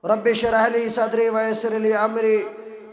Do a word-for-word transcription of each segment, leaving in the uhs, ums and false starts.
رب اشرح لي صدري ويسر لي أمري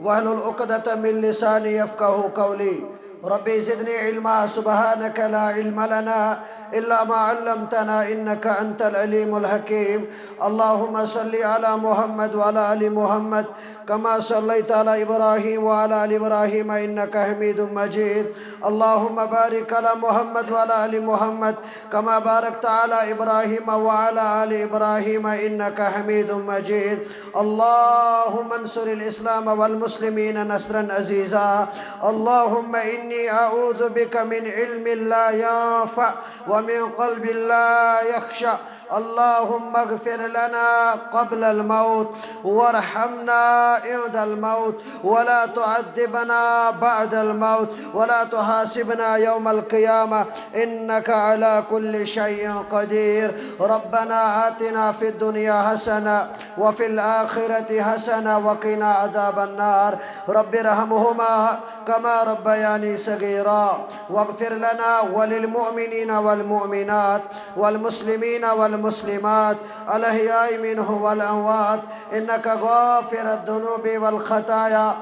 واحلل عقدة من لساني يفقهوا قولي. رب زدني علما. سبحانك لا علم لنا إلا ما علمتنا إنك أنت العليم الحكيم. اللهم صل على محمد وعلى آل محمد كما صليت على إبراهيم وعلى آل إبراهيم إنك حميد مجيد. اللهم بارك على محمد وعلى آل محمد كما باركت على إبراهيم وعلى آل إبراهيم إنك حميد مجيد. اللهم انصر الإسلام والمسلمين نصرا عزيزا. اللهم إني أعوذ بك من علم لا ينفع ومن قلب لا يخشع. اللهم اغفر لنا قبل الموت وارحمنا عند الموت ولا تعذبنا بعد الموت ولا تحاسبنا يوم القيامة إنك على كل شيء قدير. ربنا آتنا في الدنيا حسنة وفي الآخرة حسنة وقنا عذاب النار. رب ارحمهما كما ربياني صغيرا. واغفر لنا وللمؤمنين والمؤمنات والمسلمين والمسلمات الأحياء منهم والأموات إنك غافر الذنوب والخطايا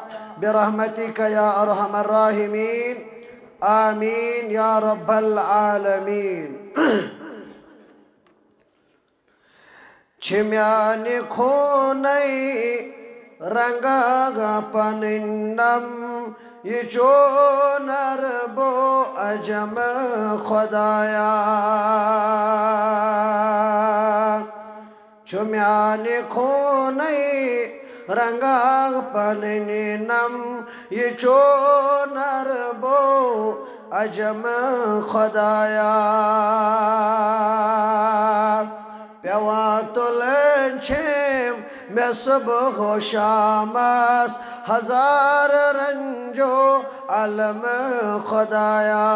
برحمتك يا أرحم الراحمين. آمين يا رب العالمين. چھ میانہِ خوٗنٕے رنگا پنٕنۍ نم، یہِ چونر بو عجم خدایا۔ چھ میانہِ خوٗنٕے رنگا پنٕنۍ نم، یہِ چونر بو عجم خدایا۔ پیوان تُلٕنۍ چھِم مےٚ صبح و شامس، ہزار رنجو علم خدایا۔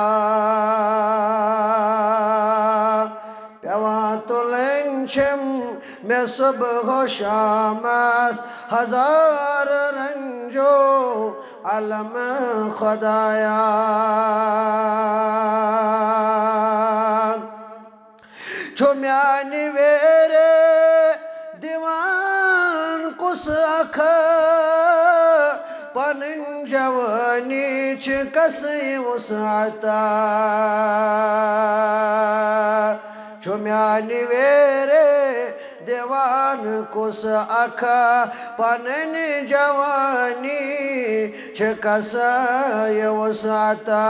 پیوان تُلٕنۍ چھِم مےٚ صبح و شامس، ہزار رنجو علم خدایا۔ چھ میانہِ ویرِ دِوان کُس اکھ، پنٕنۍ جوانی چھ کسٕے وسعتا۔ چھ میانہِ ویرِ دِوان کُس اکھ، پنٕنۍ جوانی چھ کسٕے وسعتا۔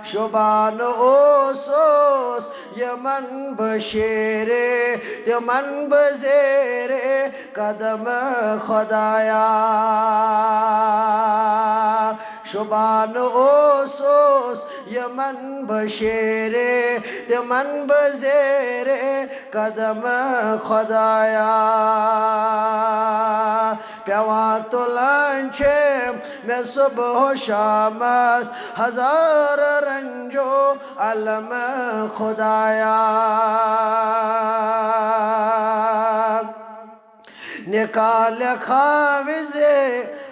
شبان اوسُس یمن بہ شیرِ، تمن بہ زیرِ قدم خدایا۔ شبان اوسُس یمن بہ شیرِ، تمن بہ زیرِ قدم خدایا۔ پیوان تُلٕنۍ چھِم مےٚ صبح و شامس، ہزار رنجو علم خدایا۔ نکاح لیکھان وِزِ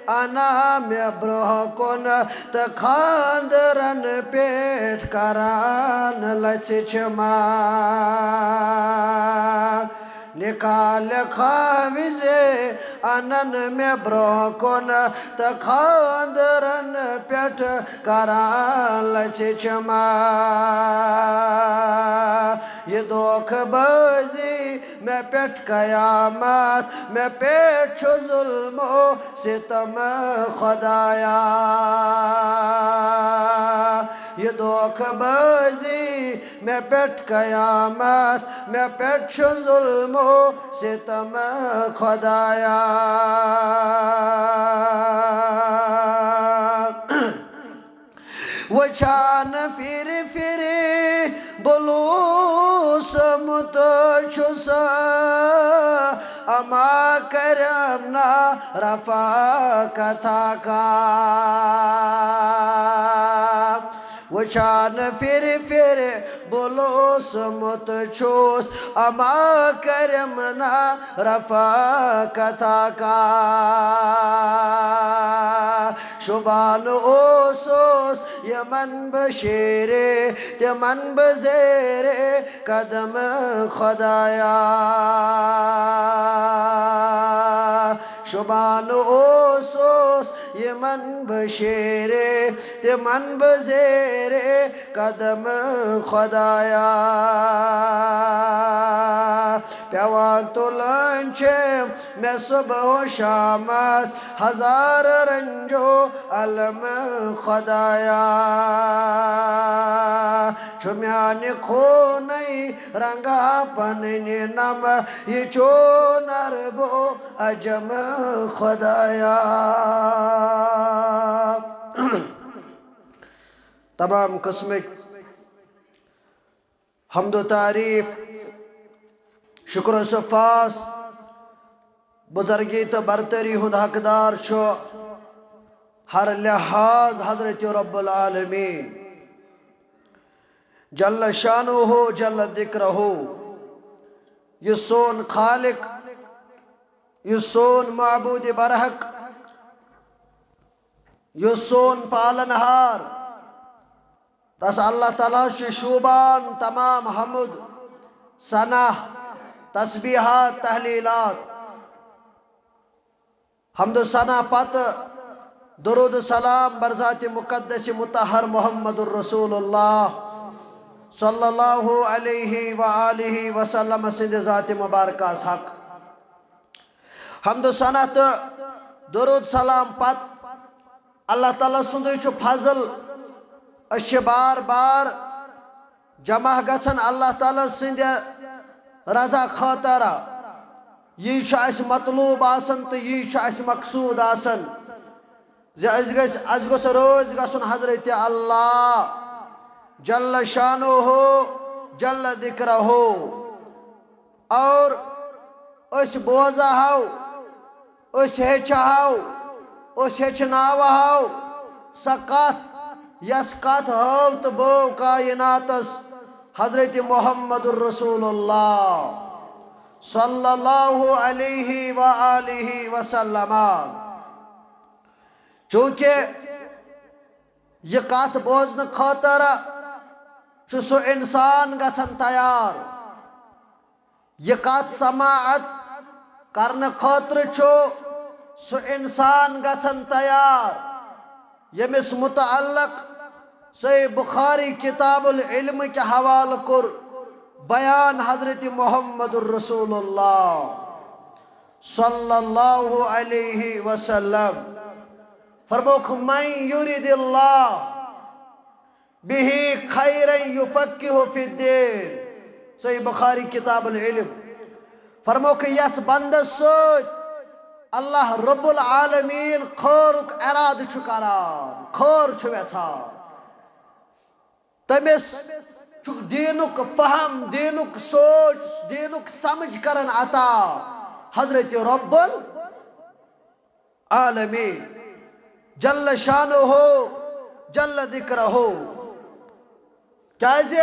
انان مےٚ برونٛہہ کُن تہٕ خاندرن پٮ۪ٹھ کران لژھِ چھِ ما۔ نکاح لیکھان وِزِ انان مےٚ برونٛہہ کُن تہٕ خاندرن پٮ۪ٹھ کران لژھِ چھِ ما۔ یہِ دھوکہٕ بازی مےٚ پٮ۪ٹھ قیامت، مےٚ پٮ۪ٹھ چھُ ظلم و ستم خدایا۔ یہِ دھوکہٕ بازی مےٚ پٮ۪ٹھ قیامت، مےٚ پٮ۪ٹھ چھُ ظلم و ستم خدایا۔ وچھان پھر پھر بلوسمت چھُس اما کرم نا رفا کتھا کا۔ وچھان پھر پھر بلوسمت چھُس اما کرم نا رفا کتھا کا۔ شبان اوسُس یمن بہ شیرِ، تمن بہ زیرِ قدم خدایا۔ شبان اوسُس یِمن بہٕ شیرے، تِمن بہٕ زیرے قدم خدایا۔ پٮ۪وان تُلٕنۍ چھِ مےٚ صبح و شامس ہزار رنجو علم خدایا۔ چھُ میانہِ خوٗنٕے رنگا پنٕنۍ نم، یہِ چون عربو عجم خدایا۔ تمام قسمٕکۍ حمد و تعریف، شکر و سفاس، بزرگی تہٕ برتری ہُنٛد حقدار چھُ ہر لحاظ حضرت رب العالمین جل شانہ جل ذکرہ۔ یہِ سون خالق، یہِ سون معبود برحق، یہِ سون پالن ہار، تس اللہ تعالیٰ چھُ شوٗبان تمام حمد، ثنا، تسبیحات، تحلیلات۔ حمد و ثنا پتہٕ درود و سلام بر ذات مقدس مطہر محمد الرسول اللہ صلی اللہ علیہ و آلہ وسلم سٕنٛدِ ذات مبارکس حق۔ حمد و ثنا تہٕ درود سلام پتہٕ اللہ تعالیٰ سُنٛدُے چھُ فضل۔ أسۍ چھِ بار بار جمع گژھان اللہ تعالیٰ سٕنٛدِ رضا خٲطرٕ۔ یی چھُ اَسہِ مطلوب آسان تہٕ یی چھُ اَسہِ مقصوٗد آسان زِ أسۍ گٔژھۍ، اَسہِ گوٚژھ رٲضۍ گژھُن حضرت اللہ جل شانہ جل ذکرہ۔ اور أسۍ بوزہو، أسۍ ہیٚچھہو، أسۍ ہیٚچھناوہو سۄ کتھ، یۄس کتھ ہٲو تہٕ بٲو کائناتس حضرت محمد الرسول اللہ صلی اللہ علیہ و آلہ وسلم۔ چونکہ یہِ کتھ بوزنہٕ خٲطرٕ چھُ سُہ انسان گژھان تیار۔ یہِ کتھ سماعت کرنہٕ خٲطرٕ چھُ سُہ انسان گژھان تیار، ییٚمِس متعلق صحیح بخاری کتاب العلم کہِ حوالہٕ کوٚر بیان حضرت محمد الرسول اللہ صلی اللہ علیہ وسلم۔ فرموکھ، "من یرید اللہ بہ خیرا یفقہہ فی الدین"۔ صحیح بخاری کتاب العلم۔ فرموکھ، یس بندس سۭتۍ اللہ رب العالمین خٲرُک ارادٕ چھُ کران، خٲر چھُ یژھان، تٔمِس چھُ دیٖنُک فہم، دیٖنُک سوچ، دیٖنُک سمجھ کران عطا حضرت رب العالمین جل شانہ جل ذکرہ۔ کیازِ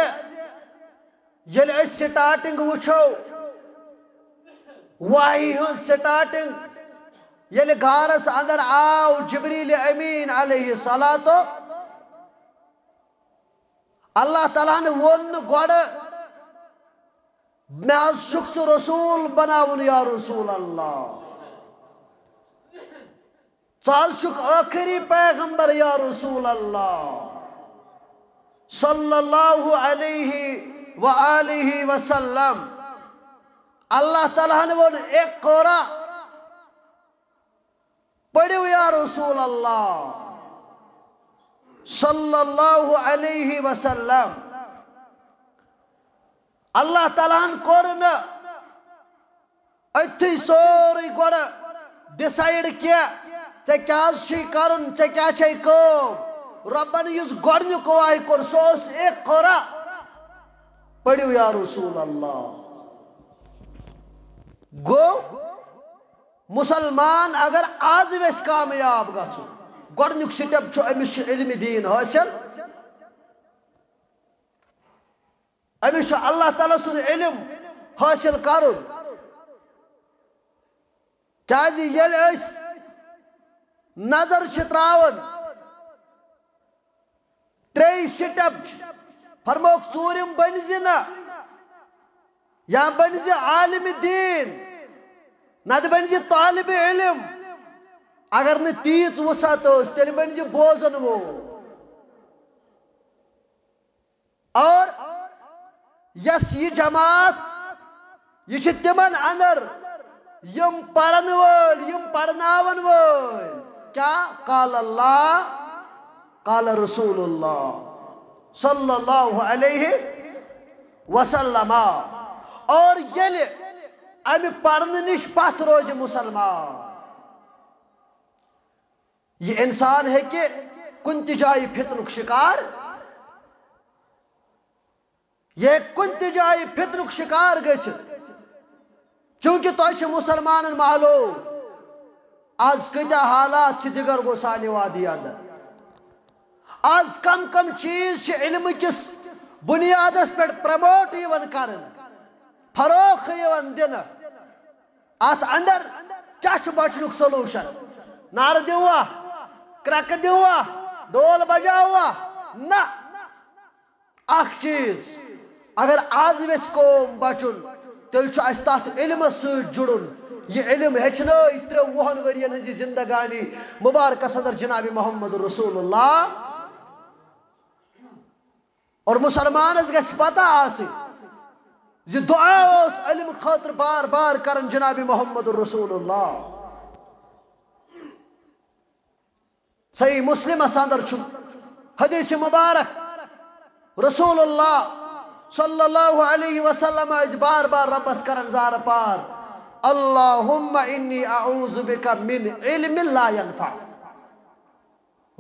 ییٚلہِ أسۍ سٹارٹنگ وٕچھو، وحی ہٕنٛز سٹارٹنگ، ییٚلہِ غارس اندر آو جبریل امین علیہ الصلوۃ، اللہ تعالیٰ ہن ووٚن نہٕ گۄڈٕ، "مےٚ حظ چھُکھ ژٕ رسول بناوُن یا رسول اللہ، ژٕ حظ چھُکھ ٲخری پیغمبر یا رسول اللہ صلی اللہ علیہ و آلہ وسلم"۔ اللہ تعالیٰ ہن ووٚن، "اقرا"، پٔرِو یا رسول اللہ صلی اللہ علیہ وسلم۔ اللہ تعالیٰ ہن کوٚر نہٕ أتھی سورُے گۄڈٕ ڈسایڈ کینٛہہ، ژےٚ کیٛاہ حظ چھُے کرُن، ژےٚ کیٛاہ چھے کٲم۔ رۄبن یُس گۄڈنیُک وحی کوٚر، سُہ اوس اقرا، پٔرِو یا رسول اللہ۔ گوٚو، مسلمان اگر آز ویژھِ کامیاب گژھُن، گۄڈنیُک سٹیپ چھُ أمِس چھُ علم دین حٲصِل، أمِس چھُ اللہ تعالیٰ سُنٛد علم حٲصِل کرُن۔ کیازِ ییٚلہِ أسۍ نظر چھِ تراوان، ترٛے سٹیپ چھِ۔ فرموکھ، ژوٗرِم بٔنۍ زِ نہٕ، یا بٔنۍ زِ عالم دین، نتہٕ بٔنۍ زِ طالب علم، اگر نہٕ تیٖژ وسعت ٲس، تیٚلہِ بنہِ زِ بوزن وول۔ اور یس یہِ جماعت، یہِ چھِ تِمن اندر، یِم پرن وٲلۍ، یِم پرناون وٲلۍ۔ کیا؟ قال اللہ، قال رسول اللہ صلی اللہ علیہ وسلم۔ اور ییٚلہِ امہِ پرنہٕ نِش پتھ روزِ مسلمان، یہِ انسان ہیٚکہِ کُنہِ تہِ جایہِ فتنُک شکار، یہِ ہیٚکہِ کُنہِ تہِ جایہِ فتنُک شکار گٔژھِتھ۔ چونکہ تۄہہِ چھِ مسلمانن معلوم، از کۭتیاہ حالات چھِ دِگر گوسانی وادی اندر۔ از کم کم چیز چھِ علم کِس بنیادس پٮ۪ٹھ پروموٹ یِوان کرنہٕ، فروغ یِوان دِنہٕ۔ اتھ اندر کیا چھُ بچنُک سولوشن؟ نعرٕ دِوا، کرٛکہٕ دِوا، ڈول بجاوا؟ نہ۔ اکھ چیز، اگر از ویژھِ قوم بچُن، تیٚلہِ چھُ اسہِ تتھ علمس سۭتۍ جُڑُن۔ یہِ علم ہیٚچھنٲے ترٛٮ۪ن وُہن ؤرین ہٕنٛزِ زندگانی مبارکس اندر جناب محمد رسول اللہ۔ اور مسلمانس گژھِ پتہ آسٕنۍ زِ دعا اوس علم خٲطرٕ بار بار کران جناب محمد رسول اللہ۔ صحیح مسلمس اندر چھُ حدیث مبارک، رسول اللہ صلی اللہ علیہ وسلم ٲسۍ بار بار ربس کران زارٕ پار، اللہم انی اعوذ بک من علم لا ینفع۔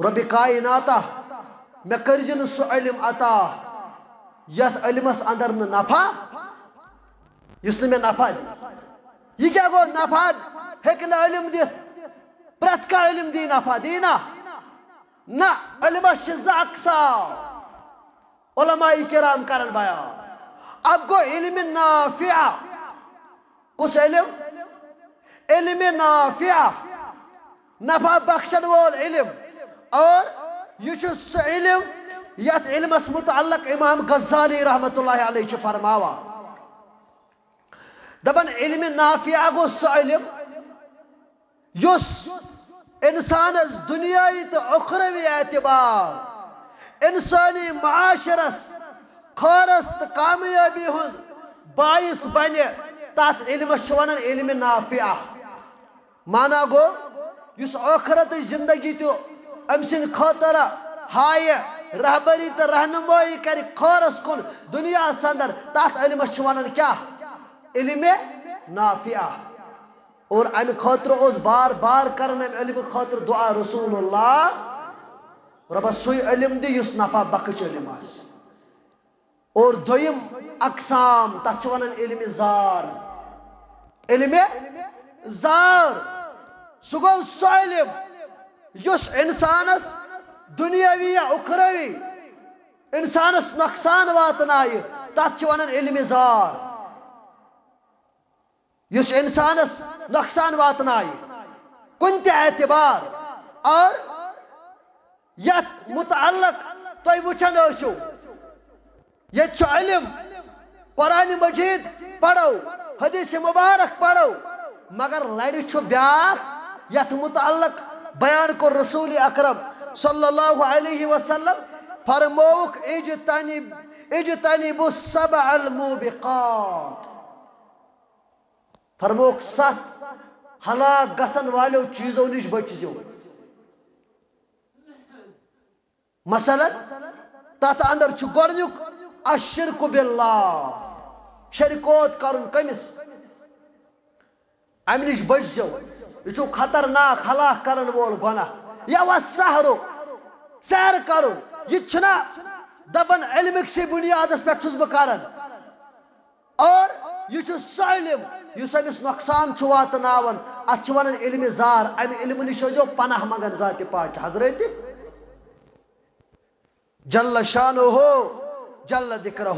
رۄبِ کائناتہ، مےٚ کٔرزِ نہٕ سُہ علم عطا یتھ علمس اندر نہٕ نفع، یُس نہٕ مےٚ نفع دی۔ یہِ کیٛاہ گوٚو؟ نفع ہیٚکہِ نہٕ علم دِتھ؟ پرٛٮ۪تھ کانٛہہ علم دی نفع، دی نا؟ نہ، علمس چھِ زٕ اقسام۔ علماء کرام کرن بیان۔ اکھ گوٚو علم نافع۔ کُس علم؟ علم نافع، نفع بخشن وول علم۔ اور یہِ چھُ سُہ علم یتھ علمس متعلق امام غزالی رحمت اللہ علیہ چھُ فرماوان۔ دپان علم نافع گوٚو سُہ علم یُس انسانس دنیاوی تہٕ اخروی اعتبار، انسٲنی معاشرس، خٲرس تہٕ کامیٲبی ہُنٛد باعث بنہِ، تتھ علمس چھِ ونان علم نافع۔ معنی گوٚو، یُس ٲخرتٕچ زندگی تہِ أمۍ سٕنٛدِ خٲطرٕ ہایہِ رہبری تہٕ رہنمٲیی کرِ خٲرس کُن دنیاہس اندر، تتھ علمس چھِ ونان کیٛاہ؟ علم نافع۔ اور امہِ خٲطرٕ اوس بار بار کران امہِ علمہٕ خٲطرٕ دعا، رسول اللہ، رۄبہ سُے علم دِ یُس نفع بخش علم آسہِ۔ اور دوٚیِم اقسام، تتھ چھِ ونان علم زار۔ علم زار، سُہ گوٚو سُہ علم یُس انسانس دنیاوی یا اخروی انسانس نۄقصان واتنایہِ، تتھ چھِ ونان علم زار۔ یُس انسانس نۄقصان واتنایہِ کُنہِ تہِ اعتبار، اور یتھ متعلق تُہۍ وٕچھان ٲسِو، ییٚتہِ چھُ علم، قرآن مجید پرو، حدیث مبارک پرو، مگر لرِ چھُ بیاکھ، یتھ متعلق بیان کوٚر رسول اکرم صلی اللہ علیہ وسلم، فرمووُکھ، اجتنب، اجتنبوا السبع الموبقات۔ فرمووُکھ، ستھ ہلاک گژھن والیو چیزو نِش بٔچزیو۔ مثلاً، تتھ اندر چھُ گۄڈنیُک الشرک باللہ، شرکوت کرُن کٔمِس؟ امہِ نِش بٔچزیو، یہِ چھُ خطرناک ہلاک کرن وول گۄناہ۔ یا والسحر، سحر کرُن، یہِ تہِ چھُنہ دپان علمٕکسٕے بُنیادس پٮ۪ٹھ چھُس بہٕ کران۔ اور یہِ چھُ سُہ علم یُس أمِس نۄقصان چھُ واتناوان، اتھ چھِ ونان علمِ زار۔ امہِ علمہٕ نِش ٲسۍزیو پناہ منگان ذاتِ پاک حضرت جل شانہ، جل ذکرہ۔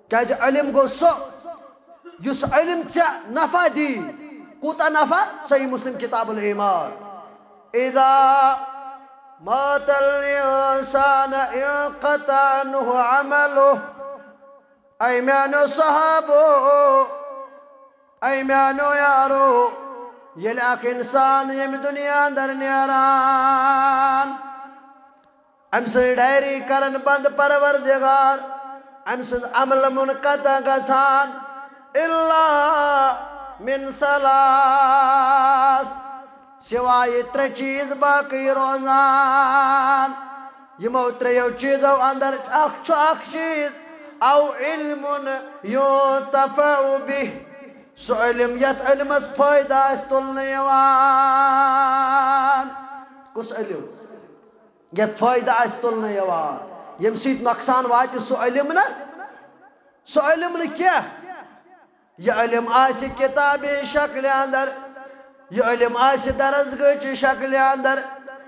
کیازِ علم گوٚو سُہ یُس علم ژےٚ نفع دی۔ کوٗتاہ نفع؟ صحیح مسلم کتاب الایمان۔ اذا مات الانسان انقطع عنہ عمله۔ اے میانیو صحابو، اے میانیو یارو، ییٚلہِ اکھ انسان ییٚمہِ دُنیا اندر نیران، أمۍ سٕنٛز ڈائری کرن بند پروردگار، أمۍ سٕنٛز عملہٕ منقطع گژھان۔ الا من ثلاث، سوائے ترٛےٚ چیٖز باقٕے روزان۔ یِمو ترٛیٚیو چیٖزو اندر اکھ چھُ اکھ چیٖز، او علم ينتفع به، سُہ علم یتھ علمس فٲیدٕ آسہِ تُلنہٕ یِوان۔ کُس علم؟ یتھ فٲیدٕ آسہِ تُلنہٕ یِوان، ییٚمہِ سۭتۍ نۄقصان واتہِ سُہ علم نہٕ۔ سُہ علم نہٕ کینٛہہ۔ یہِ علم آسہِ کتابہِ شکلہِ اندر، یہِ علم آسہِ درسگاہ چہِ شکلہِ اندر،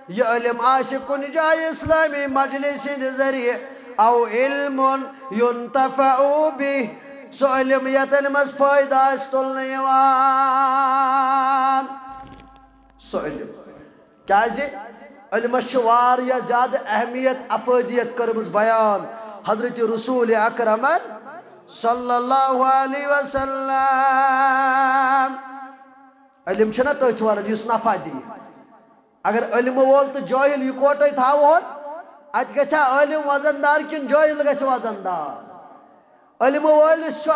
یہِ علم آسہِ کُنہِ جایہِ اسلامی مجلس ہٕنٛدِ ذٔریعہٕ، او علم ينتفع به، سُہ علم یتھ علمس فٲیدٕ آسہِ تُلنہٕ یِوان۔ سُہ علم۔ کیازِ؟ علمس چھِ واریاہ زیادٕ اہمیت، افٲدیت کٔرمٕژ بیان حضرت رسول اکرمن صلی اللہ علیہ وسلم۔ علم چھُنہ تٔتھۍ وَنان یُس نفع دِیہِ۔ اگر علمہٕ وول تہٕ جٲہِل یِکوَٹَے تھاوہون، اَتہِ گژھِ ہا عٲلِم وزن دار کِنہٕ جٲہِل گژھِ وزن دار؟ علمہٕ وٲلِس چھُ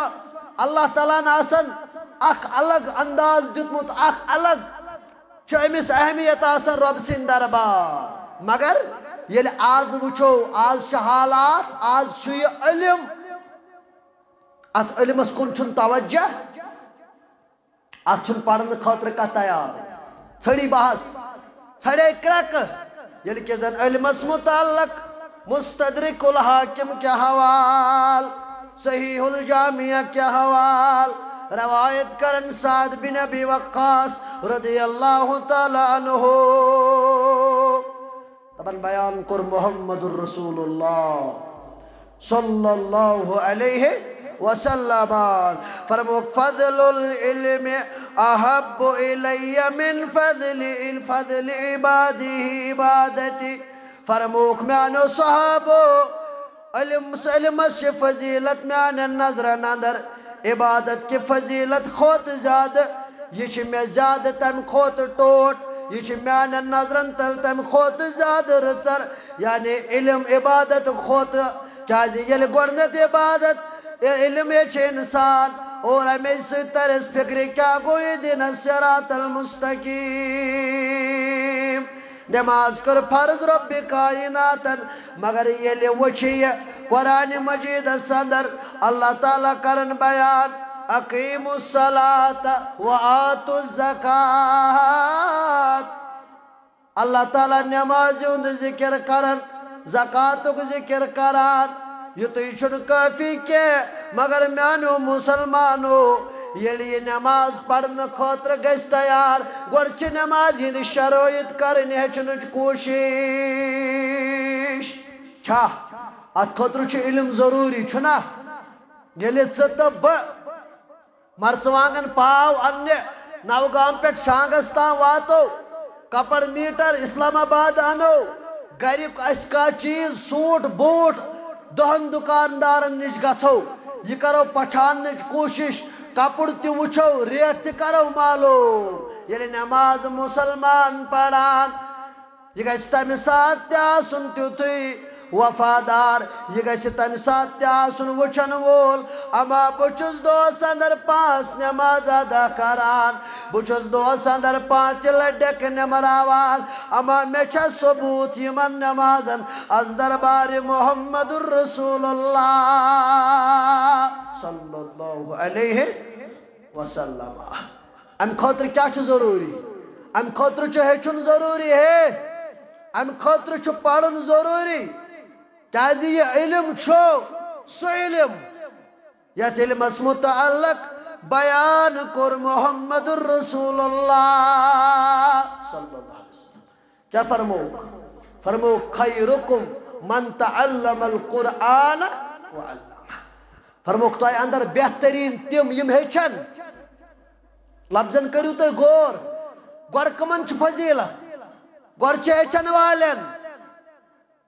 اللہ تعالیٰ ہن آسان اکھ الگ انداز دیُتمُت، اکھ الگ چھُ أمِس اہمیت آسان رۄب سٕنٛدِ دربار۔ مگر ییٚلہِ آز وٕچھو، آز چھِ حالات، آز چھُ یہِ علم، اتھ علمس کُن چھُنہٕ توجہ۔ اتھ چھُنہٕ پرنہٕ خٲطرٕ کانٛہہ تیار۔ ژھٔڑی بحث، ژھڑے کرٛٮ۪کہٕ۔ ییٚلہِ کہِ زن علمس متعلق مستدرک الحاکم کہِ حوال، صحیح الجامع کہِ حوال روایت کرن سعد بن ابی وقاص رضی اللہ تعالیٰ عنہ۔ دپان بیان کوٚر محمد رسول اللہ صلی اللہ علیہ وسلم۔ فرموک، فضل العلم احب الی من فضل، فضل عباده عبادتی۔ فرموک میانو صحابو، علم، علمس چھِ فضیلت میانٮ۪ن نظرن اندر عبادت کہِ فضیلت کھۄتہٕ زیادٕ۔ یہِ چھِ مےٚ زیادٕ تمہِ کھۄتہٕ ٹوٹھ، یہِ چھِ میانٮ۪ن نظرن تل تمہِ کھۄتہٕ زیادٕ رٕژر، یعنی علم عبادت کھۄتہٕ۔ کیازِ ییٚلہِ گۄڈٕنیتھ عبادت علم ہیٚچھِ انسان اور امے سۭتۍ ترس فکرِ کیاہ گوٚو اہدنا الصراط المستقیم۔ نماز کٔر فرض رب کائناتن، مگر ییٚلہِ وٕچھِ یہِ قرآن مجیدس اندر اللہ تعالیٰ کرن بیان، اقیموا الصلاة و آتوا الزکاة۔ اللہ تعالیٰ نمازِ ہُنٛد ذکر کران، زکاتُک ذکر کران۔ یُتُے چھُنہٕ کٲفی کینٛہہ، مگر میانیو مسلمانو، ییٚلہِ یہِ نماز پرنہٕ خٲطرٕ گژھِ تیار، گۄڈٕ چھِ نمازِ ہِنٛدۍ شرٲیط کرٕنۍ ہیٚچھنٕچ کوٗشِش۔ چھا؟ اتھ خٲطرٕ چھُ علم ضروٗری، چھُنہ؟ ییٚلہِ ژٕ تہٕ بہٕ مرژٕوانٛگن پاو اننہِ نوگام پٮ۪ٹھ شانٛگس تام واتو، کپر میٹر اسلام آباد انو، گرِ اسہِ کانٛہہ چیٖز، سوٗٹ بوٗٹ، دہن دُکاندارن نِش گژھو، یہِ کرو پہچاننٕچ کوٗشش، کپُر تہِ وٕچھو، ریٹ تہِ کرو معلوم۔ ییٚلہِ نماز مسلمان پران، یہِ گژھِ تمہِ ساتہٕ تہِ آسُن تیُتھُے وفادار، یہِ گژھِ تمہِ ساتہٕ تہِ آسُن وٕچھن وول۔ اما بہٕ چھُس دۄہس اندر پانٛژھ نماز ادا کران، بہٕ چھُس دۄہس اندر پانٛژِ لٹہِ نمراوان، اما مےٚ چھا ثبوت یِمن نمازن از دربارِ محمد رسول اللہ صلی اللہ علیہ وسلم۔ امہِ خٲطرٕ کیٛاہ چھُ ضروٗری؟ امہِ خٲطرٕ چھُ ہیٚچھُن ضروٗری، ہے، امہِ خٲطرٕ چھُ پرُن ضروٗری، کیٛازِ یہِ علم چھُ سُہ علم یتھ علمس متعلق بیان کوٚر محمد رسول اللہ صلی اللہ علیہ وسلم۔ کیٛاہ فرمووُکھ؟ فرمووُکھ، "خیرکم من تعلم القرآن وعلمہ۔" فرمووُکھ، تۄہہِ اندر بہتریٖن تِم یِم ہیٚچھن۔ لفظن کٔرِو تُہۍ غور۔ گۄڈٕ کٕمن چھِ فضیلت؟ گۄڈٕ چھِ ہیٚچھن والٮ۪ن۔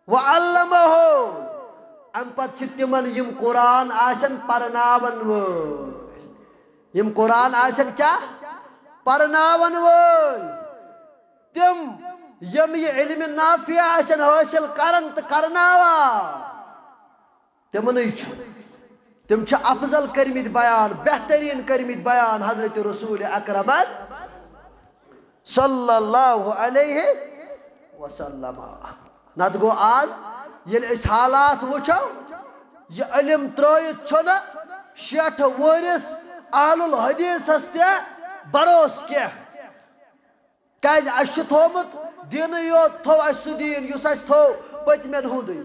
وعلمہ۔ امہِ پتہٕ چھِ تِمن یِم قرآن آسن پرناون وٲلۍ۔ یِم قرآن آسن کیٛاہ؟ پرناون وٲلۍ، تِم یِم یہِ علم نافع آسن حٲصِل کران تہٕ کرناوان، تِمنٕے چھُ، تِم چھِ افضل کٔرمٕتۍ بیان، بہتریٖن کٔرمٕتۍ بیان حضرت رسول اکرمن صلی اللہ علیہ وسلم۔ نتہٕ گوٚو آز ییٚلہِ أسۍ حالات وٕچھو، یہِ علم ترٲوِتھ چھُنہٕ شیٹھ وٲرِس اہل الحدیثس تہِ بروسہٕ کینٛہہ۔ کیازِ اَسہِ چھُ تھوٚومُت دیٖنٕے یوت، تھوٚو اَسہِ سُہ دیٖن یُس اَسہِ تھوٚو پٔتمٮ۪ن ہُنٛدٕے۔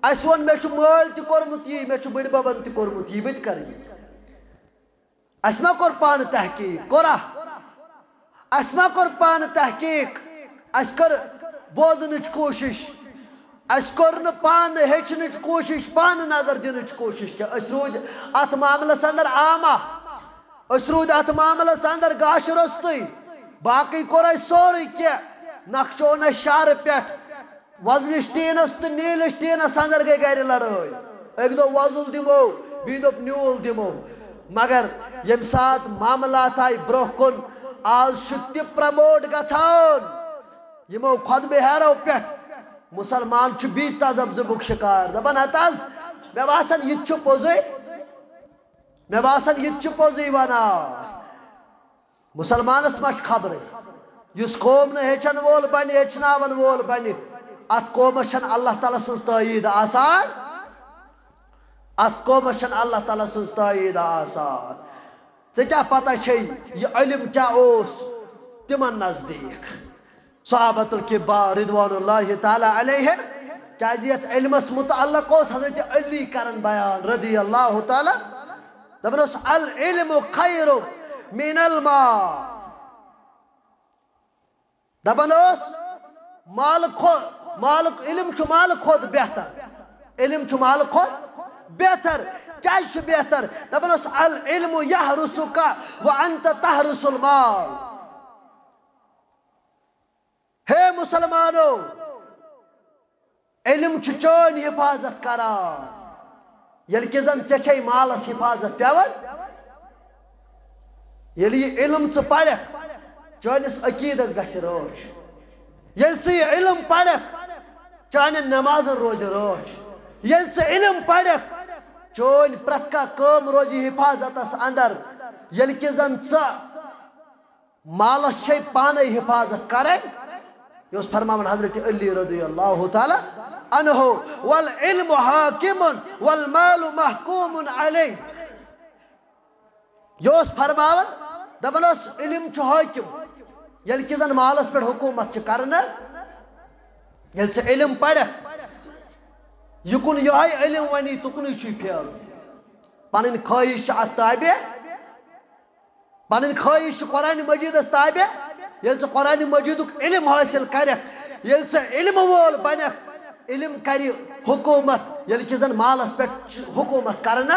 اَسہِ ووٚن، مےٚ چھُ مٲلۍ تہِ کوٚرمُت یی، مےٚ چھُ بٕڈببن تہِ کوٚرمُت یی، بہٕ تہِ کرٕ یی۔ اَسہِ ما کوٚر پانہٕ تحقیٖق؟ کوٚرا؟ اَسہِ ما کوٚر پانہٕ تحقیٖق؟ اَسہِ کٔر بوزنٕچ کوٗشِش، اَسہِ کوٚر نہٕ پانہٕ ہیٚچھنٕچ کوٗشِش، پانہٕ نظر دِنٕچ کوٗشِش کینٛہہ۔ أسۍ روٗدۍ اَتھ معاملَس اندر عامہ، أسۍ روٗدۍ اَتھ معاملَس اندر گاشہِ روٚستُے۔ باقٕے کوٚر اَسہِ سورُے کینٛہہ، نقشہٕ اوٚن اَسہِ شہرٕ پٮ۪ٹھ۔ وۄزلِس ٹیٖنس تہٕ نیٖلِس ٹیٖنس اندر گٔے گرِ لڑٲے۔ اکہِ دۄہ وۄزُل دِمو، بیٚیہِ دوٚپ نیوٗل دِمو۔ مگر ییٚمہِ ساتہٕ معاملات آیہِ برونٛہہ کُن، آز چھُ تہِ پرموٹ گژھان۔ یِمو خۄطبہٕ ہیرو پٮ۪ٹھ مُسلمان چھُ بیٚیہِ تذبذبُک شکار، دپان، ہتہٕ حظ، مےٚ باسان، یہِ تہِ چھُ پوٚزُے، مےٚ باسان، یہِ تہِ چھُ پوٚزُے ونان۔ مُسلمانس ما چھِ خبرٕے؟ یُس قوم نہٕ ہیٚچھن وول بنہِ، ہیٚچھناون وول بنہِ، اتھ قومس چھنہٕ اللہ تعالیٰ سٕنٛز تٲییٖد آسان۔ اتھ قومس چھنہٕ اللہ تعالیٰ سٕنٛز تٲییٖد آسان۔ ژےٚ کیٛاہ پتہ چھے، یہِ علم کیٛاہ اوس تِمن نزدیٖک؟ صحابت الکبار رضوان اللہ تعالیٰ علیہ، کیازِ یتھ علمس متعلق اوس حضرت علی کران بیان رضی اللہ تعالیٰ، دپان اوس، العلم خیر من المال۔ دپان اوس، مال کھو-، مال، علم چھُ مال کھۄتہٕ بہتر۔ علم چھُ مال کھۄتہٕ بہتر۔ کیازِ چھُ بہتر؟ دپان اوس، العلم یحرسک وانت تحرس المال۔ ہے مسلمانو، علم چھُ چٲنۍ حفاظت کران۔ ییٚلہِ کہِ زن ژےٚ چھے مالس حفاظت پٮ۪وان، ییٚلہِ یہِ علم ژٕ پرکھ، چٲنِس عقیدس گژھِ رٲچھ۔ ییٚلہِ ژٕ یہِ علم پرکھ، چانٮ۪ن نمازن روزِ رٲچھ۔ ییٚلہِ ژٕ علم پرکھ، چٲنۍ پرٛٮ۪تھ کانٛہہ کٲم روزِ حفاظتس اندر۔ ییٚلہِ کہِ زن ژٕ مالس چھے پانے حفاظت کرٕنۍ۔ یہِ اوس فرماوان حضرت علی رضی اللہ تعالیٰ عنہ، والعلم حاکم والمال محکوم علیہ۔ یہِ اوس فرماوان، دپان اوس، علم چھُ حٲکِم، ییٚلہِ کہِ زن مالس پٮ۪ٹھ حکوٗمت چھِ کرنہٕ۔ ییٚلہِ ژٕ علم پرکھ، یہِ کُن یِہوٚے علم ونی، تُکنُے چھُے پھیرُن۔ پنٕنۍ خٲہِش چھِ اتھ تابع، پنٕنۍ خٲہِش چھِ قرآن مجیدس تابع۔ ییٚلہِ ژٕ قرآن مجیدُک علم حٲصِل کرکھ، ییٚلہِ ژٕ علم وول بنکھ، علم کرِ حکوٗمت، ییٚلہِ کہِ زن مالس پٮ۪ٹھ چھِ حکوٗمت کران،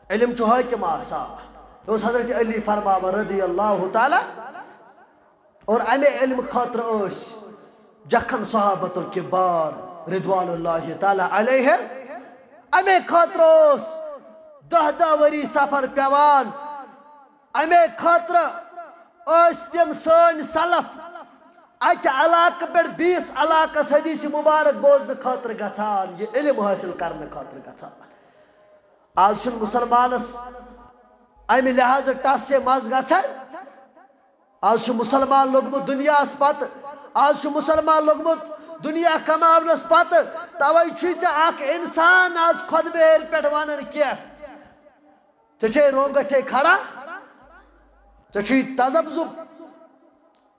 علم چھُ حٲکِم آسان۔ یہِ اوس حضرت علی فرماوان رضی اللہ تعالیٰ۔ اور امے علم خٲطرٕ ٲسۍ جکھن صحابت الکبار رضوان اللہ تعالیٰ علیہ۔ امے خٲطرٕ اوس دَہ دَہ ؤری سفر پٮ۪وان۔ امے خٲطرٕ ٲسۍ تِم سٲنۍ سلف اکہِ علاقہٕ پٮ۪ٹھ بیٚیِس علاقس حدیث مبارک بوزنہٕ خٲطرٕ گژھان، یہِ علم حٲصِل کرنہٕ خٲطرٕ گژھان۔ آز چھُنہٕ مُسلمانس امہِ لحاظہٕ ٹس سے مس گژھان۔ آز چھُ مُسلمان لوٚگمُت دُنیاہَس پَتہٕ۔ آز چھُ مُسلمان لوٚگمُت دُنیا کماونَس پَتہٕ۔ تَوَے چھُے ژےٚ اَکھ اِنسان آز خۄدمہٕ ہیٚرِ پٮ۪ٹھ وَنان کینٛہہ۔ ژےٚ چھے رونٛگٹھے کھڑا۔ ژےٚ چھُے تذبذب۔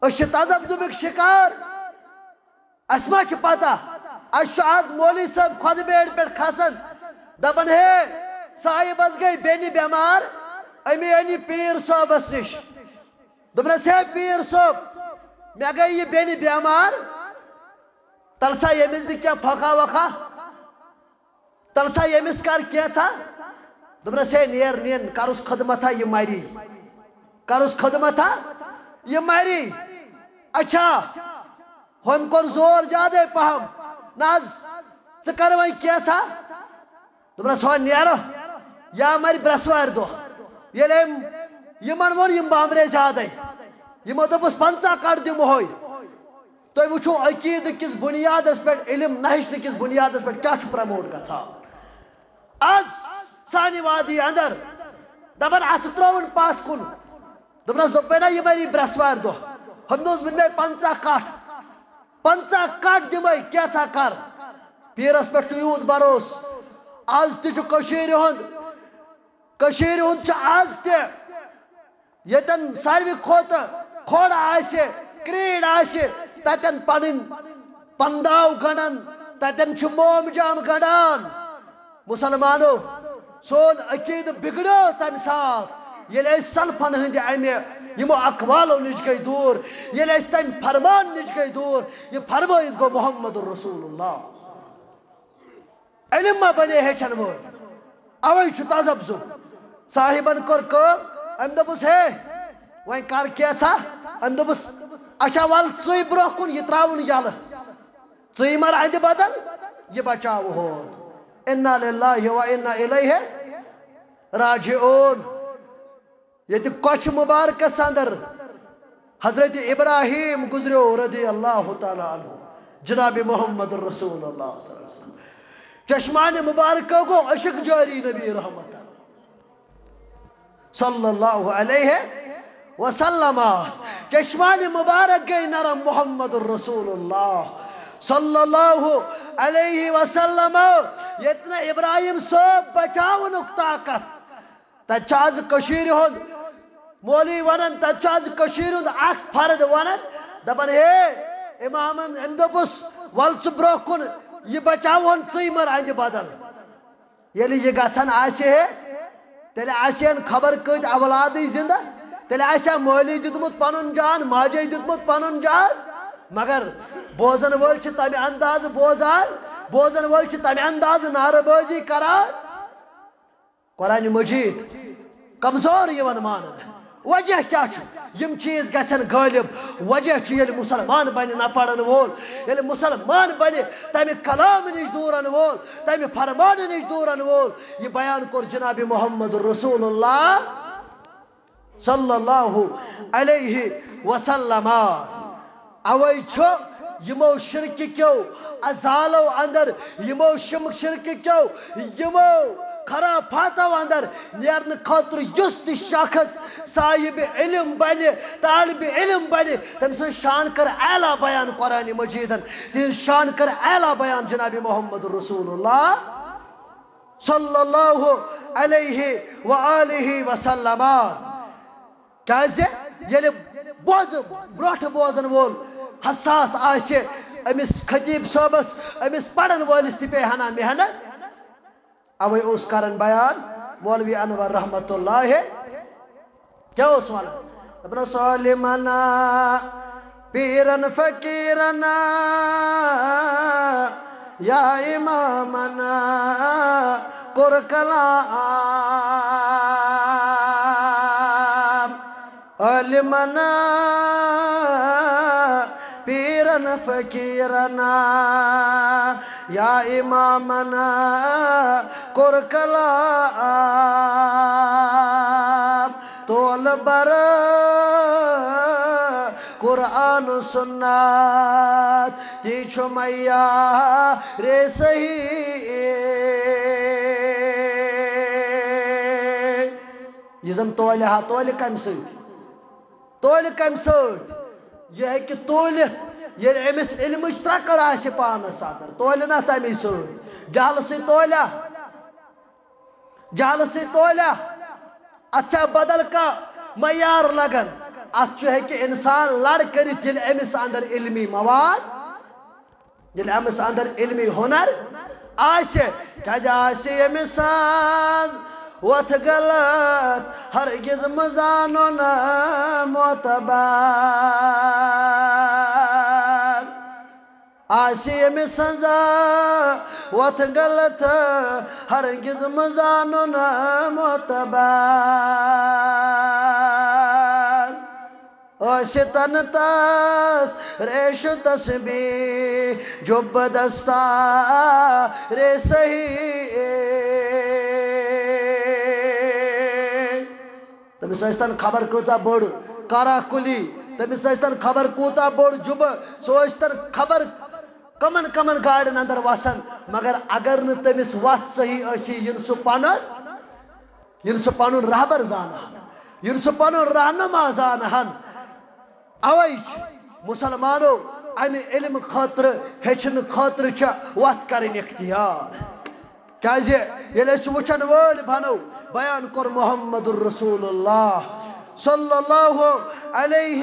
أسۍ چھِ تذبذبٕکۍ شِکار۔ اَسہِ ما چھِ پتہ؟ اَسہِ چھُ آز مولوی صٲب خۄدٕ بیڈ پٮ۪ٹھ کھسان، دَپان، ہے، صاحبَس گٔے بیٚنہِ بٮ۪مار، أمی أنۍ یہِ پیٖر صٲبَس نِش۔ دوٚپنَس، ہے پیٖر صٲب، مےٚ گٔے یہِ بیٚنہِ بٮ۪مار، تَلہٕ سا ییٚمِس دِ کینٛہہ پھۄکھا وۄکھا۔ تَلہٕ سا ییٚمِس کر کینٛژھا۔ دوٚپنَس، ہے نیر نین، کرُس خدمتھا، یہِ مری۔ کرُس خدمتھا، یہِ مری۔ اچھا، ہُمۍ کوٚر زور زیادَے پہم۔ نہ حظ، ژٕ کر وۄنۍ کینٛژھا۔ دوٚپنَس، ہو نیرٕ، یا مَرِ برٛٮ۪سوارِ دۄہ۔ ییٚلہِ أمۍ یِمن ووٚن یِم بامبرے زیادے۔ یِمو دوٚپُس، "پنٛژاہ کَٹھ دِمہوے۔" تُہۍ وٕچھِو، عقیٖدٕ کِس بُنیادس پٮ۪ٹھ، علم نہ ہیٚچھنہٕ کِس بُنیادس پٮ۪ٹھ کیٛاہ چھُ پرموٹ گژھان۔ از سانہِ وادی اندر دپان، اتھ ترٲوُن پتھ کُن۔ دوٚپنس، دوٚپمَے نہ، یہِ مری برٛٮ۪سوارِ دۄہ۔ ہُمۍ دوٚپُس، بہٕ نِمے پنٛژاہ کَٹھ۔ پنٛژاہ کَٹھ دِمے، کینٛژھا کر۔ پیٖرس پٮ۪ٹھ چھُ یوٗت بھروسہٕ۔ از تہِ چھُ کٔشیٖرِ ہُنٛد، کٔشیٖرِ ہُنٛد چھُ از تہِ، ییٚتٮ۪ن ساروی کھۄتہٕ کھۄڑ آسہِ، کرٛیٖڈ آسہِ، تَتٮ۪ن پَنٕنۍ پَنداو گَنٛڈان، تَتٮ۪ن چھِ موم جام گَنٛڈان۔ مُسلمانو، سون عقیٖدٕ بِگڑیو تَمہِ ساتہٕ، ییٚلہِ أسۍ سلفن ہٕنٛدِ اَمہِ یِمو اقوالو نِش گٔے دوٗر، ییٚلہِ أسۍ تَمہِ فرمان نِش گٔے دوٗر۔ یہِ فرمٲیِتھ گوٚو محمد رسول اللہ۔ علم ما بنے ہیٚچھن وول؟ اوے چھُ تذبذب۔ صاحبن کٔر کٲم، أمۍ دوٚپُس، "ہے، وۄنۍ کر کینٛژھا؟" أمۍ دوٚپُس، "اچھا، وَل ژٕے برٛونٛہہ کُن، یہِ ترٛاوُن یَلہٕ۔ ژٕے مَر اَندِ بدل، یہِ بچاوہون۔" انا للہ و انا الیہ راجعون۔ ییٚتہِ کۄچھِ مُبارکس اندر حضرت ابراہیم گُزریو رضی اللہ تعالیٰ عنہ، جناب محمد رسول اللہ صلی اللہ علیہ وسلم۔ چشمانِ مبارکہ گوٚو عشق جاری نبی رحمت صلی اللہ علیہ وسلم۔ چشمانِ مبارک گٔے نرم محمد رسول اللہ صلی اللہ علیہ وسلم۔ ییٚتہِ نہٕ ابراہیم صٲب بچاونُک طاقت، تتہِ چھُ از کٔشیٖرِ ہُنٛد مولوی ونان، تتہِ چھُ از کٔشیٖرِ ہُنٛد اکھ فرد ونان، دپان، "ہے، امامن أمۍ دوٚپُس، ول ژٕ برٛونٛہہ کُن، یہِ بچاوہون ژٕے مر اندِ بدل۔" ییٚلہِ یہِ گژھان آسہِ ہے، تیٚلہِ آسہِ ہن خبر کۭتۍ اولادٕے زندٕ، تیٚلہِ آسہِ ہا مٲلی دیُتمُت پنُن جان، ماجے دیُتمُت پنُن جان۔ مگر بوزن وٲلۍ چھِ تمہِ اندازٕ بوزان، بوزن وٲلۍ چھِ تمہِ اندازٕ نعرٕ بٲزی کران۔ قرآن مجید کمزور یِوان ماننہٕ۔ وجہ کیٛاہ چھُ؟ یِم چیٖز گژھن غٲلب۔ وجہ چھُ ییٚلہِ مُسلمان بنہِ نہ پرن وول، ییٚلہِ مُسلمان بنہِ تمہِ کلام نِش دوٗرن وول، تمہِ فرمان نِش دوٗرن وول۔ یہِ بیان کوٚر جناب محمد رسول اللہ صلی اللہ علیہ وسلم۔ اوے چھُ یِمو شرکہِ کیو ازالو اندر، یِمو شم-، شرکہِ کیو، یِمو خرافاتو اندر نیرنہٕ خٲطرٕ یُس تہِ شخص صاحب علم بنہِ، طالب علم بنہِ، تٔمۍ سٕنٛز شان کٔر اعلیٰ بیان قرآن مجیدن، تِہنٛز شان کٔر اعلیٰ بیان جناب محمد رسول اللہ صلی اللہ علیہ و آلہ وسلم۔ کیازِ ییٚلہِ بوزٕ، برونٛٹھٕ بوزن وول حساس آسہِ، أمِس خطیب صٲبس، أمِس پرن وٲلِس تہِ پیٚیہِ ہنا محنت۔ اوے اوس کران بیان مولوی انور رحمت اللہ۔ کیٛاہ اوس ونان؟ دپان اوس، "عالمنا، پیرن فقیرنا، یا امامنا، کوٚر کلام۔" عالمنا، پیرن فقیرنا، یا امامنا، کوٚر کلام۔ تول بر قرآن و سنت، تی چھُ معیار صحیح۔ یہِ زن تولہِ ہا، تولہِ کمہِ سۭتۍ؟ تولہِ کمہِ سۭتۍ؟ یہِ ہیٚکہِ تولِتھ، ییٚلہِ أمِس علمٕچ ترٛکَر آسہِ پانَس اندر۔ تولہِ نا تَمی سۭتۍ؟ جہلہٕ سۭتۍ تولیا؟ جہلہٕ سۭتۍ تولیا؟ اَتھ چھا بدل کانٛہہ معیار لگان؟ اَتھ چھُ، ہیٚکہِ اِنسان لڑ کٔرِتھ، ییٚلہِ أمِس اندر علمی مواد، ییٚلہِ أمِس اندر علمی ہُنر آسہِ، کیازِ آسہِ ییٚمہِ سٕنٛز وَتھ غلط ہرگز مہٕ زانُن معتبر۔ آسہِ ییٚمہِ سٕنٛز وَتھ غلط ہرگز مہٕ زانُن معتبر۔ ٲسِتن تس ریش تسبیح جُبہٕ دستار صحیح۔ تٔمِس ٲسۍ تن خبر کۭژاہ بٔڑ کارا کُلی، تٔمِس ٲسۍ تن خبر کوٗتاہ بوٚڑ جُبہٕ، سُہ ٲسۍ تن خبر کمن کمن گاڑٮ۪ن اندر وسان، مگر اگر نہٕ تٔمِس وتھ صحیح ٲسی، یِنہٕ سُہ پنُن، یِنہٕ سُہ پنُن رہبر زانہن، یِنہٕ سُہ پنُن رہنما زانہن۔ اوے چھِ مسلمانو امہِ علم خٲطرٕ، ہیٚچھنہٕ خٲطرٕ چھِ وتھ کرٕنۍ اختیار۔ کیازِ ییٚلہِ أسۍ وٕچھن وٲلۍ بنو، بیان کوٚر محمد رسول اللہ صلی اللہ علیہ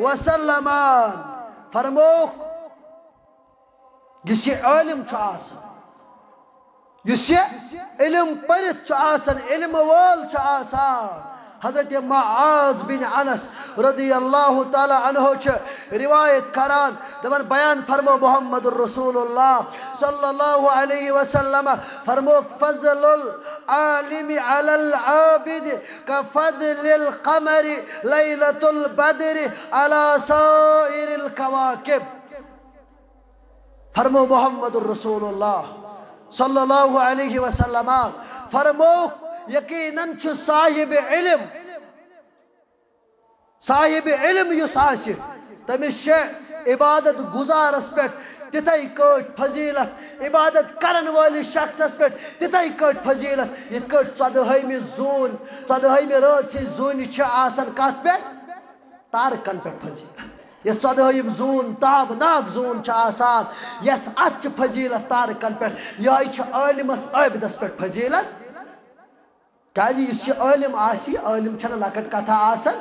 وسلم، فرمووُکھ، یُس یہِ عٲلِم چھُ آسان، یُس یہِ علم پٔرِتھ چھُ آسان، علم وول چھُ آسان، حضرت معاذ بن انس رضی اللہ تعالیٰ عنہ چھِ روایت کران، دپان، بیان فرمو محمد رسول اللہ صلی اللہ علیہ وسلم، فرمووُکھ، فضل العالم علی العابد کفضل القمر لیلۃ البدر علی سائر الکواکب۔ فرمو محمد رسول اللہ صلی اللہ علیہ وسلم، فرمو، یقیناً چھُ صاحب علم، صاحب علم یُس آسہِ، تٔمِس چھِ عبادت گزارس پٮ۪ٹھ تِتھے کٲٹھۍ فضیلت، عبادت کرن وٲلِس شخصس پٮ۪ٹھ تِتھے کٲٹھۍ فضیلت، یِتھ کٲٹھۍ ژۄدہٲیمہِ زوٗن، ژۄدہٲیمہِ رٲژ ہٕنٛزِ زوٗنہِ چھِ آسان کتھ پٮ۪ٹھ؟ تارکن پٮ۪ٹھ فضیلت۔ یۄس ژۄدہٲیِم زوٗن، تابناک زوٗن چھِ آسان، یۄس اتھ چھِ فضیلت تارکن پٮ۪ٹھ، یِہوٚے چھِ عٲلمس عٲبدس پٮ۪ٹھ فضیلت۔ کیازِ یُس یہِ عٲلِم آسہِ، عٲلِم چھَنہٕ لۄکٕٹ کَتھا آسان۔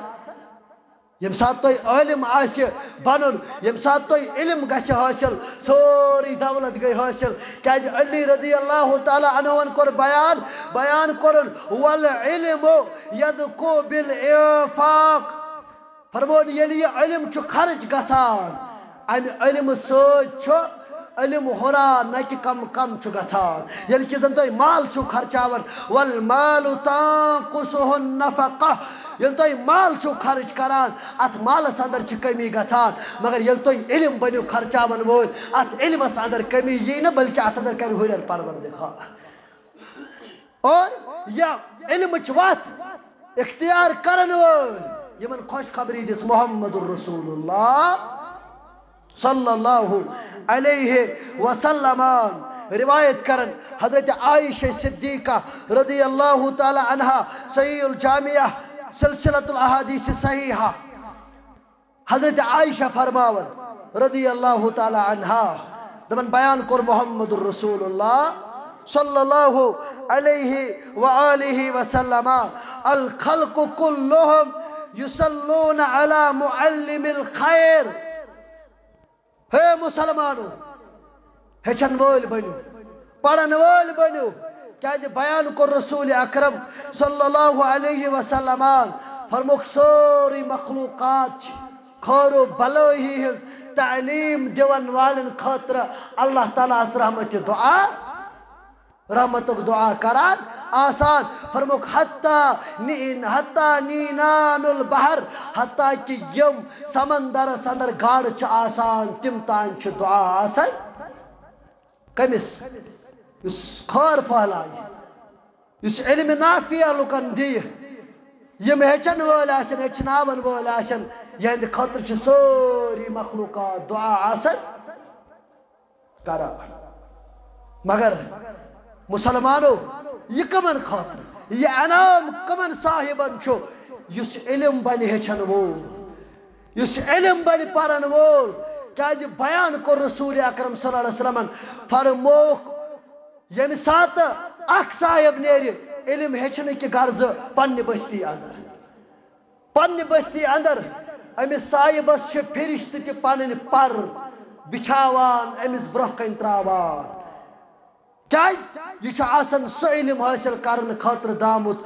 ییٚمہِ ساتہٕ تۄہہِ عٲلِم آسہِ بَنُن، ییٚمہِ ساتہٕ تۄہہِ علم گژھِ حٲصِل، سٲرٕے دولت گٔے حٲصِل۔ کیازِ علی رضی اللہ تعالیٰ عنہَن کوٚر بیان، بیان کوٚرُن، "والعلم يدق بالإنفاق"۔ فرمون، ییٚلہِ یہِ علم چھُ خرٕچ گژھان، امہِ علمہٕ سۭتۍ چھُ علم ہُران، نہ کہِ کم کم چھُ گژھان۔ ییٚلہِ کہِ زن تُہۍ مال چھِو خرچاوان، والمال تنقصه النفقة، ییٚلہِ تُہۍ مال چھِو خرٕچ کران، اتھ مالس اندر چھِ کمی گژھان، مگر ییٚلہِ تُہۍ علم بٔنِو خرچاون وٲلۍ، اتھ علمس اندر کمی یی نہٕ، بلکہِ اتھ اندر کرِ ہُرٮ۪ر پروردگار۔ اور یا علمٕچ وتھ اختیار کرن وٲلۍ، یِمن خوشخبری دِژ محمد رسول اللہ صلی اللہ علیہ وسلم۔ روایت کرن حضرت عائشہ صدیقہ رضی اللہ تعالیٰ عنہا، صحیح الجامعہ، سلسلۃ الاحادیث صحیحہ۔ حضرت عائشہ فرماون رضی اللہ تعالیٰ عنہا، دپان، بیان کوٚر محمد رسول اللہ صلی اللہ علیہ وآلہ وسلم، الخلق كلهم يصلون على معلم الخير۔ ہے مسلمانو، ہیٚچھن وٲلۍ بٔنِو، پرن وٲلۍ بٔنِو، کیازِ بیان کوٚر رسول اکرم صلی اللہ علیہ وسلمن، فرمووُکھ، سٲرٕے مخلوقات چھِ خٲر و بلٲہی ہٕنٛز تعلیٖم دِوَن والٮ۪ن خٲطرٕ اللہ تعالیٰ ہَس رحمتِ دُعا، رحمتُک دُعا کران آسان۔ فرمووُکھ، حتیٰ نی-، حتیٰ نینان البحر، حتیٰ کہ یِم سمندرس اندر گاڈٕ چھِ آسان، تِم تام چھِ دُعا آسان۔ کٔمِس؟ یُس خٲر پھٔہلایہِ، یُس علم نافع لُکن دِیہِ، یِم ہیٚچھن وٲلۍ آسن، ہیٚچھناون وٲلۍ آسن، یِہنٛدِ خٲطرٕ چھِ سٲری مخلوقات دُعا آسان کران۔ مگر مسلمانو، یہِ کمن خٲطرٕ؟ یہِ انعام کمن صاحبن چھُ؟ یُس علم بنہِ ہیٚچھن وول، یُس علم بنہِ پرن وول۔ کیازِ بیان کوٚر رسول اکرم صلی اللہ علیہ وسلمن، فرمووُکھ، ییٚمہِ ساتہٕ اکھ صاحب نیرِ علم ہیٚچھنہٕ کہِ غرضہٕ پننہِ بستی اندر، پننہِ بستی اندر، أمِس صاحبس چھِ فرشتہٕ تہِ پنٕنۍ پر بچھاوان، أمِس برونٛہہ کنہِ تراوان۔ کیازِ؟ یہِ چھُ آسان سُہ علم حٲصِل کرنہٕ خٲطرٕ درٛامُت،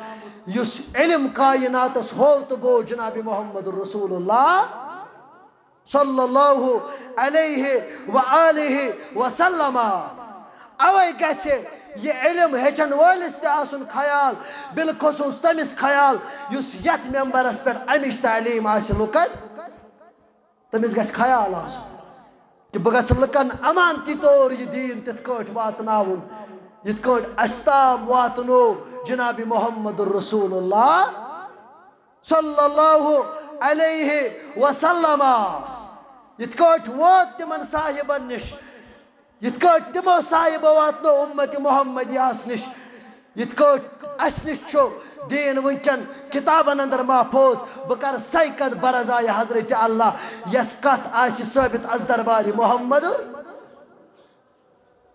یُس علم کائناتس ہوو تہٕ بوو جناب محمد رسول اللہ صلی اللہ علیہ و آلہ وسلم۔ اوے گژھِ یہِ علم ہیٚچھن وٲلِس تہِ آسُن خیال، بالخصوص تٔمِس خیال یُس یتھ ممبرس پٮ۪ٹھ امِچ تعلیٖم آسہِ لُکن۔ تٔمِس گژھِ خیال آسُن کہِ بہٕ گژھٕ لُکن امانتی طور یہِ دیٖن تِتھ کٲٹھۍ واتناوُن، یِتھ کٲٹھۍ اسہِ تام واتنوو جناب محمد رسول اللہ صلی اللہ علیہ وسلم آس، یِتھ کٲٹھۍ ووت تِمن صاحبن نِش، یِتھ کٲٹھۍ تِمو صاحبو واتنو اُمت محمدیاہس نِش، یِتھ کٲٹھۍ اَسہِ نِش چھُ دیٖن وٕنکٮ۪ن کِتابن اندر محفوظ۔ بہٕ کرٕ سَے کتھ برزایہِ حضرت اللہ، یۄس کتھ آسہِ ثٲبت از دربارِ محمد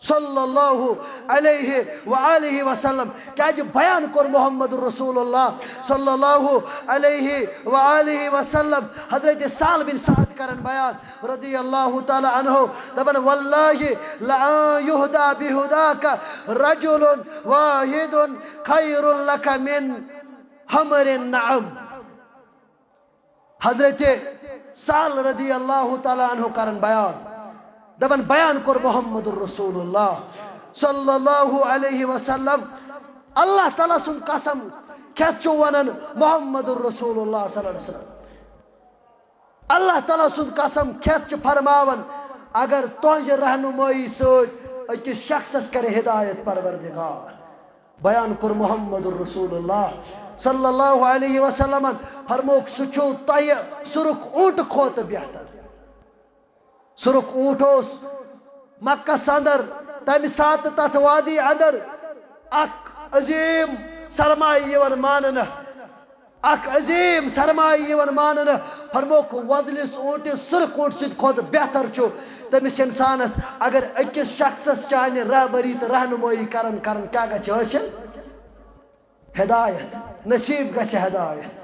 صلی اللہ علیہ وآلہ وسلم۔ کیازِ بیان کوٚر محمد رسول اللہ صلی اللہ علیہ وآلہ وسلم۔ حضرت سہل بن سعد کرن بیان رضی اللہ تعالی عنہ، دپان، "واللہ لأن یہدی بہداک رجل واحد خیر لک من حمر النعم۔" حضرت سہل رضی اللہ تعالی عنہ کرن بیان، دپان، بیان کوٚر محمد رسول اللہ صلی اللہ علیہ وسلم، اللہ تعالیٰ سُنٛد قسم کھٮ۪تھ چھُ ونان محمد رسول اللہ صلی اللہ علیہ وسلم، اللہ تعالیٰ سُنٛد قسم کھٮ۪تھ چھُ فرماوان، اگر تُہنٛزِ رہنمٲیی سۭتۍ أکِس شخصس کرِ ہدایت پروردگار، بیان کوٚر محمد رسول اللہ صلی اللہ علیہ وسلمن، فرمووُکھ، سُہ چھُو تۄہہِ سُرُخ اوٗنٹہٕ کھۄتہٕ بہتر۔ سُرُخ اوٗنٹ اوس مکس اندر، تمہِ ساتہٕ تتھ وادی اندر اکھ عظیٖم سرمایہِ یِوان ماننہٕ، اکھ عظیٖم سرمایہِ یِوان ماننہٕ۔ فرمووُکھ، وۄزلِس اوٗنٹِس سُرُخ اوٗنٹ سۭتۍ کھۄتہٕ بہتر چھُ تٔمِس انسانس، اگر أکِس شخصس چانہِ رہبری تہٕ رہنمٲیی کرن کرن کیٛاہ گژھِ حٲصِل؟ ہدایت نصیب گژھِ ہدایت۔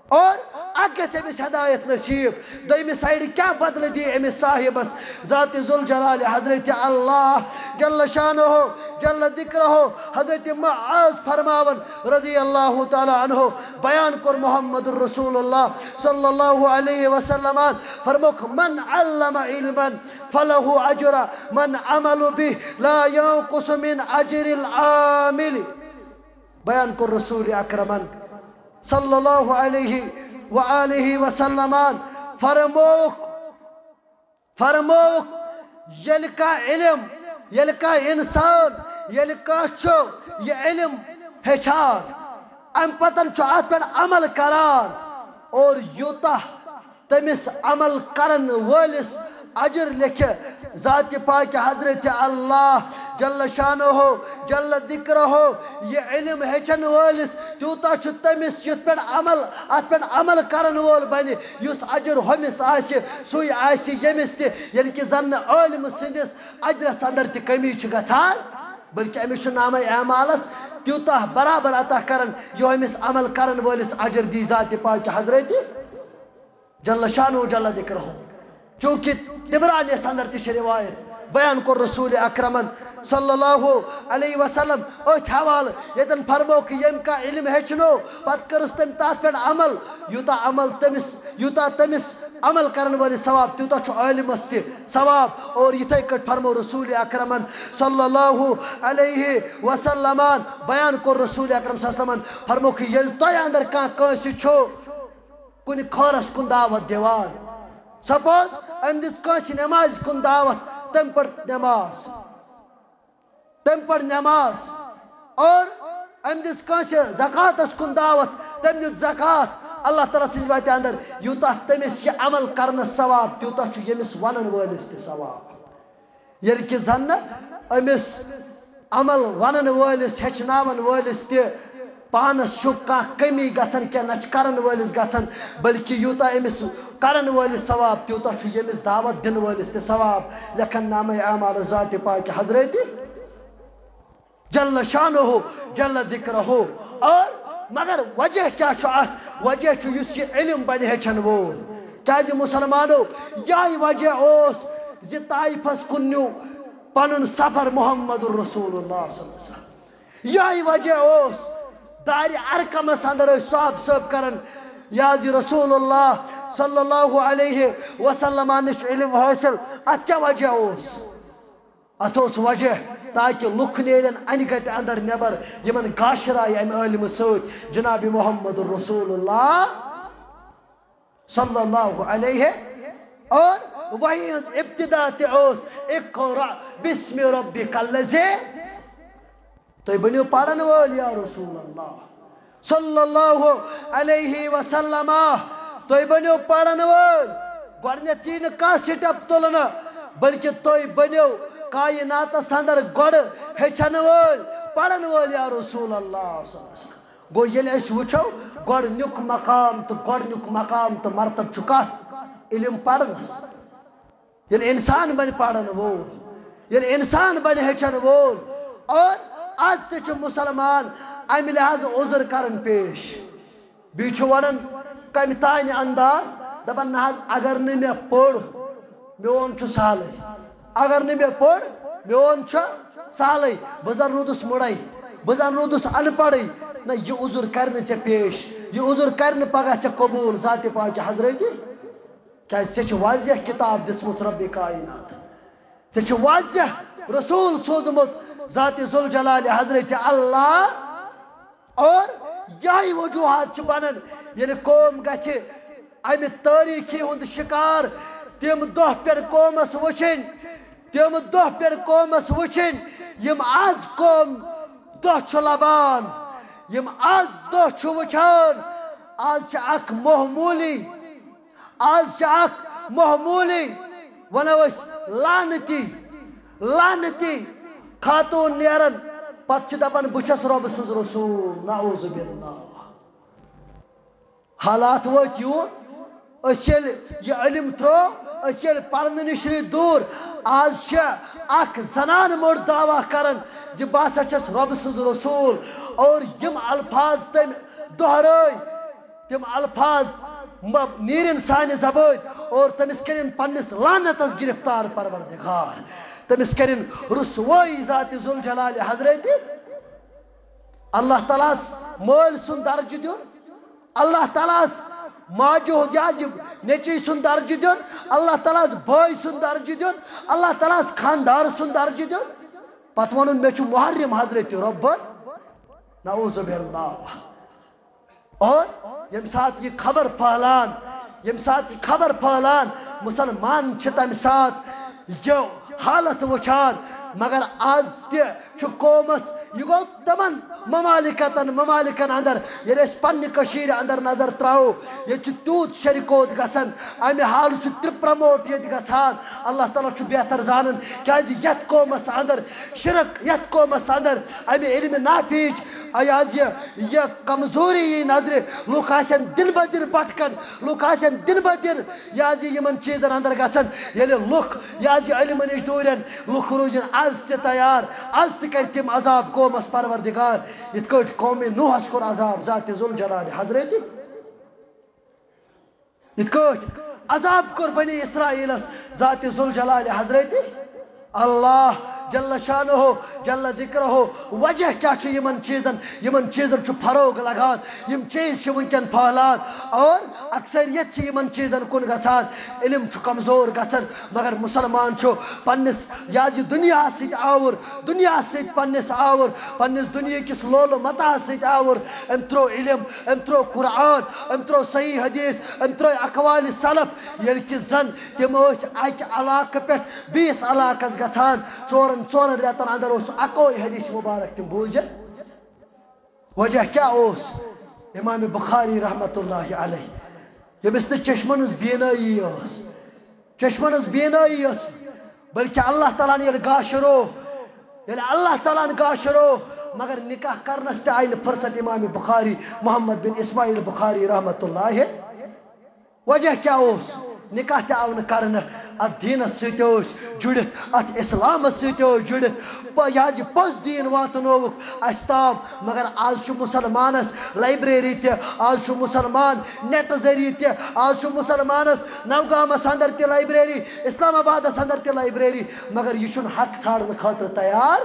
اور اکھ گژھِ أمِس ہدایت نصیب، دوٚیمہِ سایڈٕ کیٛاہ بدلہٕ دِیہِ أمِس صاحبس؟ ذات ذوالجلال حضرت اللہ جل شانہ جل ذکرہ، حضرت معاذ فرماون رضی اللہ تعالی عنہ، بیان کوٚر محمد رسول اللہ صلی اللہ علیہ وسلم، فرمووُکھ، من علم علما فلہ اجر، من عمل بہ لا ينقص من اجر العامل۔ بیان کوٚر رسول اکرمن صلی اللہ علیہ و آلہ وسلمن، فرمووُکھ، فرمووُکھ، ییٚلہِ کانٛہہ علم، ییٚلہِ کانٛہہ انسان، ییٚلہِ کانٛہہ چھُ یہِ علم ہیٚچھان، امہِ پتن چھُ اتھ پٮ۪ٹھ عمل کران، اور یوٗتاہ تٔمِس عمل کرن وٲلِس اجر لیکھِ ذاتِ پاکِ حضرت اللہ جل شانہ جل ذکرہ۔ یہِ علم ہیٚچھن وٲلِس تیوٗتاہ چھُ تٔمِس، یُتھ پٮ۪ٹھ عمل، اتھ پٮ۪ٹھ عمل کرن وول بنہِ، یُس اجر ہُمِس آسہِ، سُے آسہِ ییٚمِس تہِ، ییٚلہِ کہِ زن نہٕ عٲلمہٕ سٕنٛدِس اجرس اندر تہِ کمی چھِ گژھان، بلکہِ أمِس چھُ نامہ اعمالس تیوٗتاہ برابر عطا کران، یہِ ہُمِس عمل کرن وٲلِس اجر دی ذاتِ پاکِ حضرت جل شانہ جل ذکرہ۔ چونکہ طبرانیس اندر تہِ چھِ روایت، بیان کوٚر رسول اکرمن صلی اللہ علیہ وسلم أتھۍ حوالہٕ، ییٚتٮ۪ن فرمووُکھ، ییٚمۍ کانٛہہ علم ہیٚچھنو، پتہٕ کٔرٕس تٔمۍ تتھ پٮ۪ٹھ عمل، یوٗتاہ عمل تٔمِس، یوٗتاہ تٔمِس عمل کرن وٲلِس ثواب، تیوٗتاہ چھُ عٲلمس تہِ ثواب۔ اور یِتھے کٲٹھۍ فرموو رسول اکرمن صلی اللہ علیہ وسلمن، بیان کوٚر رسول اکرم صلی اللہ علیہ وسلمن، فرمووُکھ، ییٚلہِ تۄہہِ اندر کانٛہہ کٲنٛسہِ چھُ کُنہِ خٲرس کُن دعوت دِوان۔ سپوز أمۍ دِژ کٲنٛسہِ نٮ۪مازِ کُن دعوت، تٔمۍ پٔر نٮ۪ماز، تٔمۍ پٔر نٮ۪ماز، اور أمۍ دِژ کٲنٛسہِ زکوٰتس کُن دعوت، تٔمۍ دیُت زکوٰۃ۔ اللہ تعالیٰ سٕنٛزِ وتہِ اندر یوٗتاہ تٔمِس یہِ عمل کرنس ثواب، تیوٗتاہ چھُ ییٚمِس ونن وٲلِس تہِ ثواب۔ ییٚلہِ کہِ زن نہٕ أمِس عمل ونن وٲلِس، ہیٚچھناون وٲلِس تہِ پانس چھُ کانٛہہ کمی گژھان کینٛہہ، نہ چھُ کرن وٲلِس گژھان، بلکہِ یوٗتاہ أمِس کرن وٲلِس ثواب، تیوٗتاہ چھُ ییٚمِس دعوت دِنہٕ وٲلِس تہِ ثواب۔ لیکھن نامہ اعمال ذاتِ پاکِ حضرت جل شانہ جل ذکرہ۔ اور مگر وجہ کیٛاہ چھُ اتھ؟ وجہ چھُ یُس یہِ علم بنہِ ہیٚچھن وول۔ کیٛازِ مسلمانو، یہے وجہ اوس زِ طائفس کُن نیوٗ پنُن سفر محمد رسول اللہ صلی اللہ علیہ وسلم۔ یہے وجہ اوس دارِ ارقمس اندر ٲسۍ صحابہ صٲب کران، یا زِ رسول اللہ صلی اللہ علیہ وسلم نِش علم حٲصِل۔ اتھ کیٛاہ وجہ اوس؟ اتھ اوس وجہ تاکہ لُکھ نیرن انہِ گٹہِ اندر نٮ۪بر، یِمن گاشرایہِ امہِ عٲلمہٕ سۭتۍ جناب محمد رسول اللہ صلی اللہ علیہ۔ اور وحی ہٕنٛز ابتدا تہِ ٲس، "اقرأ باسم ربک الذی"، تُہۍ بٔنِو پرن وٲلۍ یا رسول اللہ۔ صلی اللہ علیہ وسلم۔ تُہۍ بٔنِو پرن وٲلۍ۔ گۄڈٕنیتھ یی نہٕ کانٛہہ سٹیپ تُلنہٕ، بلکہِ تُہۍ بٔنِو کائناتس اندر گۄڈٕ ہیٚچھن وٲلۍ، پرن وٲلۍ، یا رسول اللہ صلی اللہ علیہ وسلم۔ گوٚو، ییٚلہِ أسۍ وٕچھو، گۄڈٕنیُک مقام تہٕ گۄڈٕنیُک مقام تہٕ مرتبہٕ چھُ کتھ؟ علم پرنس۔ ییٚلہِ انسان بنہِ پرن وول، ییٚلہِ انسان بنہِ ہیٚچھن وول، اور از تہِ چھُ مسلمان امہِ لحاظہٕ عذر کران پیش۔ بیٚیہِ چھُ ونان کمہِ تانۍ انداز، دپان، نہ حظ، اگر نہٕ مےٚ پوٚر، میون چھُ سہلٕے۔ اگر نہٕ مےٚ پوٚر، میون چھُ سہلٕے۔ بہٕ زن روٗدُس مُڑے، بہٕ زن روٗدُس ان پڑھٕے۔ نہ، یہِ عذر کرِ نہٕ ژےٚ پیش، یہِ عذر کرِ نہٕ پگاہ ژےٚ قبوٗل ذاتِ پاکہِ حضرتِ۔ کیازِ ژےٚ چھِ واضح کتاب دِژمٕژ رب کائنات، ژےٚ چھِ واضح رسول سوٗزمُت ذاتِ ذوالجلالِ حضرتِ اللہ۔ اور یہے وجوہات چھِ بنان، ییٚلہِ قوم گژھِ امہِ تٲریٖخی ہُنٛد شکار، تِم دۄہ پٮ۪ن قومس وٕچھِنۍ، تِم دۄہ پٮ۪ن قومس وٕچھِنۍ، یِم از قوم دۄہ چھُ لبان، یِم از دۄہ چھُ وٕچھان۔ از چھِ اکھ معموٗلی، از چھِ اکھ معموٗلی، ونو أسۍ، لعنتی، لعنتی خاتون نیران، پتہٕ چھِ دپان، بہٕ چھَس رۄبہٕ سٕنٛز رسول۔ نعوذ باللہ۔ حالات وٲتۍ یور، أسۍ ییٚلہِ یہِ علم ترٛوو، أسۍ ییٚلہِ پرنہٕ نِش روٗدۍ دوٗر، از چھِ اکھ زنان مٔٹ دعویٰ کران زِ بہٕ ہسا چھَس رۄبہٕ سٕنٛز رسول، اور یِم الفاظ تٔمۍ دۄہرٲے، تِم الفاظ م-، نیرن سانہِ زبٲنۍ اور تٔمِس کٔرِن پننِس لعنتس گرفتار پروردگار، تٔمِس کٔرِن رسوٲیی ذاتِ ذوالجلالِ حضرتِ۔ اللہ تعالیٰ ہس مٲلۍ سُنٛد درجہٕ دیُن، اللہ تعالیٰ ہس ماجہِ ہُنٛد، یہِ حظ یہِ نیٚچوۍ سُنٛد درجہٕ دیُن، اللہ تعالیٰ ہس بٲے سُنٛد درجہٕ دیُن، اللہ تعالیٰ ہس خاندار سُنٛد درجہٕ دیُن۔ پتہٕ ونُن، مےٚ چھُ محرم حضرتِ رۄبن۔ نعوذ باللہ۔ اور ییٚمہِ ساتہٕ یہِ خبر پھٔہلان، ییٚمہِ ساتہٕ یہِ خبر پھٔہلان، مسلمان چھِ تَمہِ ساتہٕ یہِ حالت وٕچھان۔ مگر از تہِ چھُ قومس، یہِ گوٚو تِمن ممالکتن، ممالکن اندر، ییٚلہِ أسۍ پننہِ کٔشیٖرِ اندر نظر ترٛاوو، ییٚتہِ چھُ تیوٗت شرکوت گژھان، امہِ حالہٕ چھُ تہِ پروموٹ ییٚتہِ گژھان۔ اللہ تعالیٰ چھُ بہتر زانان، کیازِ یتھ قومس اندر شرک، یتھ قومس اندر امہِ علمِ نافیج، یہِ حظ یہِ، یہِ کمزوری یی نظرِ، لُکھ آسن دِن بہ دِن بٹکن، لُکھ آسن دِن بہ دِن، یہِ حظ یہِ یِمن چیٖزن اندر گژھن۔ ییٚلہِ لُکھ یہِ حظ یہِ علمہٕ نِش دوٗرن، لُکھ روٗزن از تہِ تیار، از تہِ کرِ تِم عذاب قومس پروردگار، یِتھ کٲٹھۍ قومِ نوحس کوٚر عذاب ذاتِ ذوالجلالِ حضرتِ۔ یِتھ کٲٹھۍ عذاب کوٚر بنی اسرائیلس ذاتِ ذوالجلالِ حضرتِ اللہ جل شانہ، جل ذکرہ۔ وجہ کیٛاہ چھُ یِمن چیٖزن؟ یِمن چیٖزن چھُ فروغ لگان، یِم چیٖز چھِ وٕنکٮ۪ن پھٔہلان اور اکثریت چھِ یِمن چیٖزن کُن گژھان، علم چھُ کمزور گژھان۔ مگر مسلمان چھُ پننِس، یہِ حظ یہِ دُنیاہس سۭتۍ آوُر، دُنیاہس سۭتۍ پننِس آوُر، پننِس دُنیہکِس لولہٕ متاہس سۭتۍ آوُر۔ أمۍ ترٛوو علم، أمۍ ترٛوو قرآن، أمۍ ترٛوو صحیح حدیث، أمۍ ترٛٲے اقوالِ سلف۔ ییٚلہِ کہِ زن تِم ٲسۍ اکہِ علاقہٕ پٮ۪ٹھ بیٚیِس علاقس گژھان، ژورن ژورن رٮ۪تن اندر اوس اکوے حدیث مبارک تِم بوٗزِتھ۔ وجہ کیٛاہ اوس؟ امام بخاری رحمتہ اللہ علیہ، ییٚمِس نہٕ چشمن ہٕنٛز بینٲیی ٲس، چشمن ہٕنٛز بینٲیی ٲس، بلکہِ اللہ تعالیٰ ہن ییٚلہِ گاشہِ روو، ییٚلہِ اللہ تعالیٰ ہن گاشہِ روو، مگر نکاح کرنس تہِ آیہِ نہٕ فرصت امام بخاری محمد بن اسماعیل بخاری رحمتہ اللہ۔ وجہ کیٛاہ اوس؟ نکاح تہِ آو نہٕ کرنہٕ۔ اتھ دیٖنس سۭتۍ ٲسۍ جُڑِتھ، اتھ اسلامس سۭتۍ ٲسۍ جُڑِتھ۔ پ-، یہِ حظ یہِ پوٚز دیٖن واتنووُکھ اسہِ تام۔ مگر آز چھُ مسلمانس لائبریری تہِ، آز چھُ مسلمان نیٹ ذٔریعہٕ تہِ، آز چھُ مسلمانس نوگامس اندر تہِ لائبریری، اسلام آبادس اندر تہِ لائبریری، مگر یہِ چھُنہٕ حق ژھانڈنہٕ خٲطرٕ تیار۔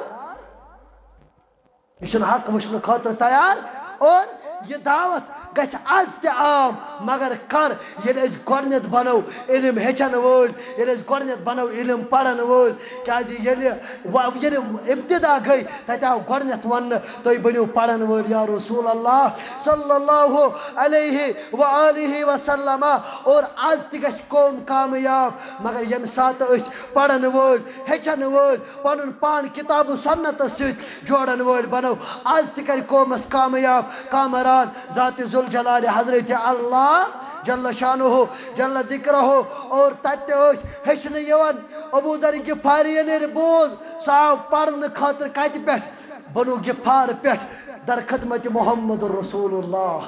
یہِ چھُنہٕ حق وٕچھنہٕ خٲطرٕ تیار۔ اور یہِ دعوت گژھِ از تہِ عام، مگر کر؟ ییٚلہِ أسۍ گۄڈٕنٮ۪تھ بنو علم ہیٚچھن وٲلۍ، ییٚلہِ أسۍ گۄڈٕنٮ۪تھ بنو علم پرن وٲلۍ۔ کیازِ ییٚلہِ و-، ییٚلہِ ابتدا گٔے، تتہِ آو گۄڈٕنٮ۪تھ وننہٕ، تُہۍ بٔنِو پرن وٲلۍ یا رسول اللہ صلی اللہ علیہ و آلہ وسلم۔ اور از تہِ گژھِ قوم کامیاب، مگر ییٚمہِ ساتہٕ أسۍ پرن وٲلۍ، ہیٚچھن وٲلۍ، پنُن پان کتاب و سنتس سۭتۍ جوڑن وٲلۍ بنو، از تہِ کرِ قومس کامیاب کامران ذات ذوالجلال حضرت اللہ جل شانہ جل ذکرہ۔ اور تتہِ تہِ ٲسۍ ہیٚچھنہٕ یِوان۔ ابو ذر غفاری یَن ییٚلہِ بوز، سُہ آو پرنہٕ خٲطرٕ کتہِ پٮ۪ٹھ؟ بنو غفار پٮ۪ٹھ، در خدمت محمد رسول اللہ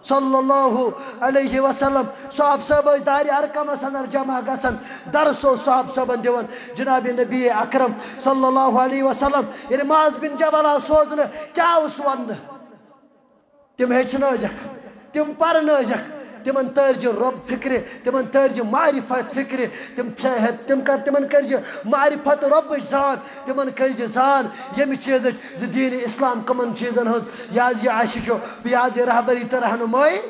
صلی اللہ علیہ وسلم۔ صحابہ صٲب ٲسۍ دارِ ارقمس اندر جمع گژھان، درس اوس صحابہ صٲبن دِوان۔ جناب نبی اکرم صلی اللہ علیہ وسلم ییٚلہِ معاذ بن جبل آو سوزنہٕ، کیٛاہ اوس وننہٕ؟ تِم ہیٚچھنٲوزٮ۪کھ، تِم پرنٲوزٮ۪کھ، تِمن تٲرزِ رۄب فکرِ، تِمن تٲرزِ معرفت فکرِ، تِم فہ-، تِم کر، تِمن کٔرزِ معرفت رۄبٕچ زان، تِمن کٔرزِ زان ییٚمہِ چیٖزٕچ زِ دین اسلام کمن چیٖزن ہٕنٛز یہِ حظ یہِ اَسہِ چھُ، یہِ حظ یہِ رہبری تہٕ رہنمٲیی۔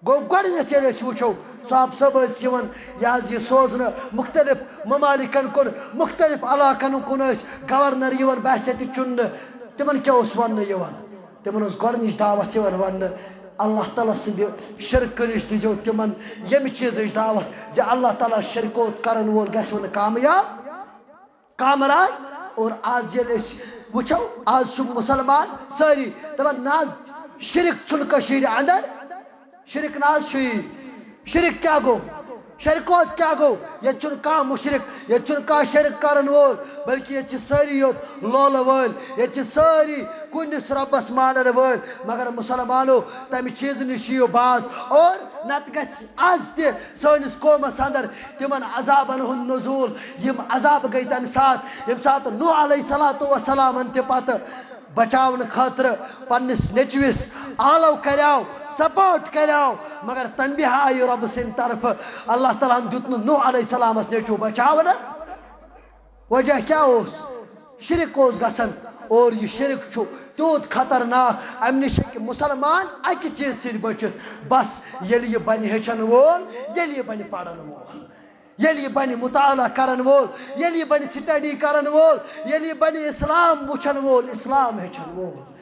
گوٚو گۄڈٕنٮ۪تھ ییٚلہِ أسۍ وٕچھو، صحابہ صٲب ٲسۍ یِوان یہِ حظ یہِ سوزنہٕ مُختلف ممالکن کُن، مُختلف علاقن کُن ٲسۍ گورنر یِوان بحثیتہِ چُننہٕ۔ تِمن کیٛاہ اوس وننہٕ یِوان؟ تِمن اوس گۄڈٕنِچ دعوت یِوان وننہٕ اللہ تعالیٰ سٕنٛدِ شرکہٕ نِش دیٖزیو تِمن ییٚمہِ چیٖزٕچ دعوت زِ اللہ تعالیٰ شرکوت کرن وول گژھِ وۄنۍ کامیاب۔ کامران۔ اور آز ییٚلہِ أسۍ وٕچھو، آز چھُ مُسلمان سٲری دَپان، نہ حظ، شرک چھُنہٕ کٔشیٖرِ اندر، شرک نہ حظ چھُ یی۔ شرک کیٛاہ گوٚو؟ شرکوت کیٛاہ گوٚو؟ ییٚتہِ چھُنہٕ کانٛہہ مُشرک، ییٚتہِ چھُنہٕ کانٛہہ شرک کرن وول، بلکہِ ییٚتہِ چھِ سٲری یوت لولہٕ وٲلۍ، ییٚتہِ چھِ سٲری کُنِس رۄبس مانن وٲلۍ۔ مگر مُسلمانو، تمہِ چیٖزٕ نِش یِیِو باز۔ اور نتہٕ گژھِ آز تہِ سٲنِس قومس اندر تِمن عذابن ہُنٛد نزول، یِم عذاب گٔے تمہِ ساتہٕ، ییٚمہِ ساتہٕ نوح علیہ الصلوۃ والسلامن تہِ پتہٕ بچاونہٕ خٲطرٕ پننِس نیٚچوِس آلو کریاو، سپورٹ کریاو، مگر تنبیہ آیہِ رۄبہٕ سٕنٛدِ طرفہٕ۔ اللہ تعالیٰ ہن دیُت نہٕ نوح علیہ السلامس نیٚچو بچاونہٕ۔ وجہ کیٛاہ اوس؟ شرک اوس گژھان۔ اور یہِ شرک چھُ تیوٗت خطرناک، امہِ نِش ہیٚکہِ مُسلمان اکہِ چیٖزٕ سۭتۍ بٔچِتھ، بس ییٚلہِ یہِ بنہِ ہیٚچھن وول، ییٚلہِ یہِ بنہِ پرن وول، ییٚلہِ یہِ بنہِ مطالعہ کرن وول، ییٚلہِ یہِ بنہِ سٹڈی کرن وول، ییٚلہِ یہِ بنہِ اسلام وٕچھن وول، اسلام ہیٚچھن وول۔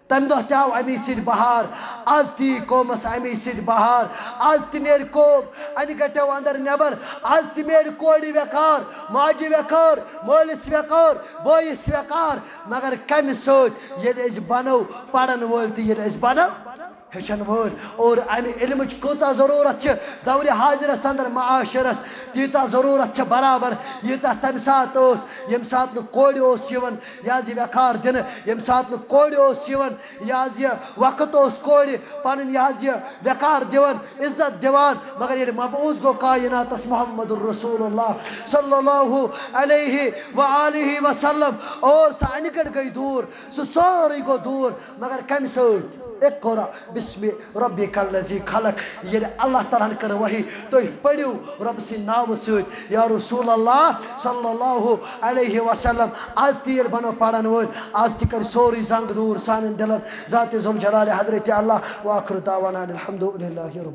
تمہِ دۄہ تہِ آو امی سۭتۍ بہار، از تہِ یی قومس امی سۭتۍ بہار۔ از تہِ نیرِ قوم انہِ گٹیو اندر نٮ۪بر، از تہِ میلہِ کورِ ویقار، ماجہِ ویقار، مٲلِس ویقار، بٲیِس ویقار۔ مگر کمہِ سۭتۍ؟ ییٚلہِ أسۍ بنو پرن وٲلۍ تہٕ ییٚلہِ أسۍ بنو ہیٚچھن وٲلۍ۔ اور امہِ علمٕچ کۭژاہ ضروٗرت چھِ دورِ حاضرس اندر معاشرس، تیٖژاہ ضروٗرت چھِ برابر، ییٖژاہ تمہِ ساتہٕ ٲس، ییٚمہِ ساتہٕ نہٕ کورِ اوس یِوان یہِ حظ یہِ ویقار دِنہٕ، ییٚمہِ ساتہٕ نہٕ کورِ اوس یِوان یہِ حظ یہِ وقت اوس کورِ پنٕنۍ یہِ حظ یہِ ویقار دِوان، عزت دِوان۔ مگر ییٚلہِ مبعوث گوٚو کایناتس محمد رسول اللہ صلی اللہ علیہ و آلہ وسلم، اور سُہ انہِ گٔٹۍ گٔے دوٗر، سُہ سورُے گوٚو دوٗر۔ مگر کمہِ سۭتۍ؟ اقرا بسم ربک الذی خلق۔ ییٚلہِ اللہ تعالیٰ ہن کٔر وحی، تُہۍ پٔرِو رۄب سٕنٛدِ ناوٕ سۭتۍ یا رسول اللہ صلی اللہ علیہ وسلم۔ از تہِ ییٚلہِ بنو پرن وٲلۍ، از تہِ کرِ سورُے زنگ دوٗر سانٮ۪ن دلن ذات ذوالجلال حضرت اللہ۔ وآخر دعوانا ان الحمد للہ رب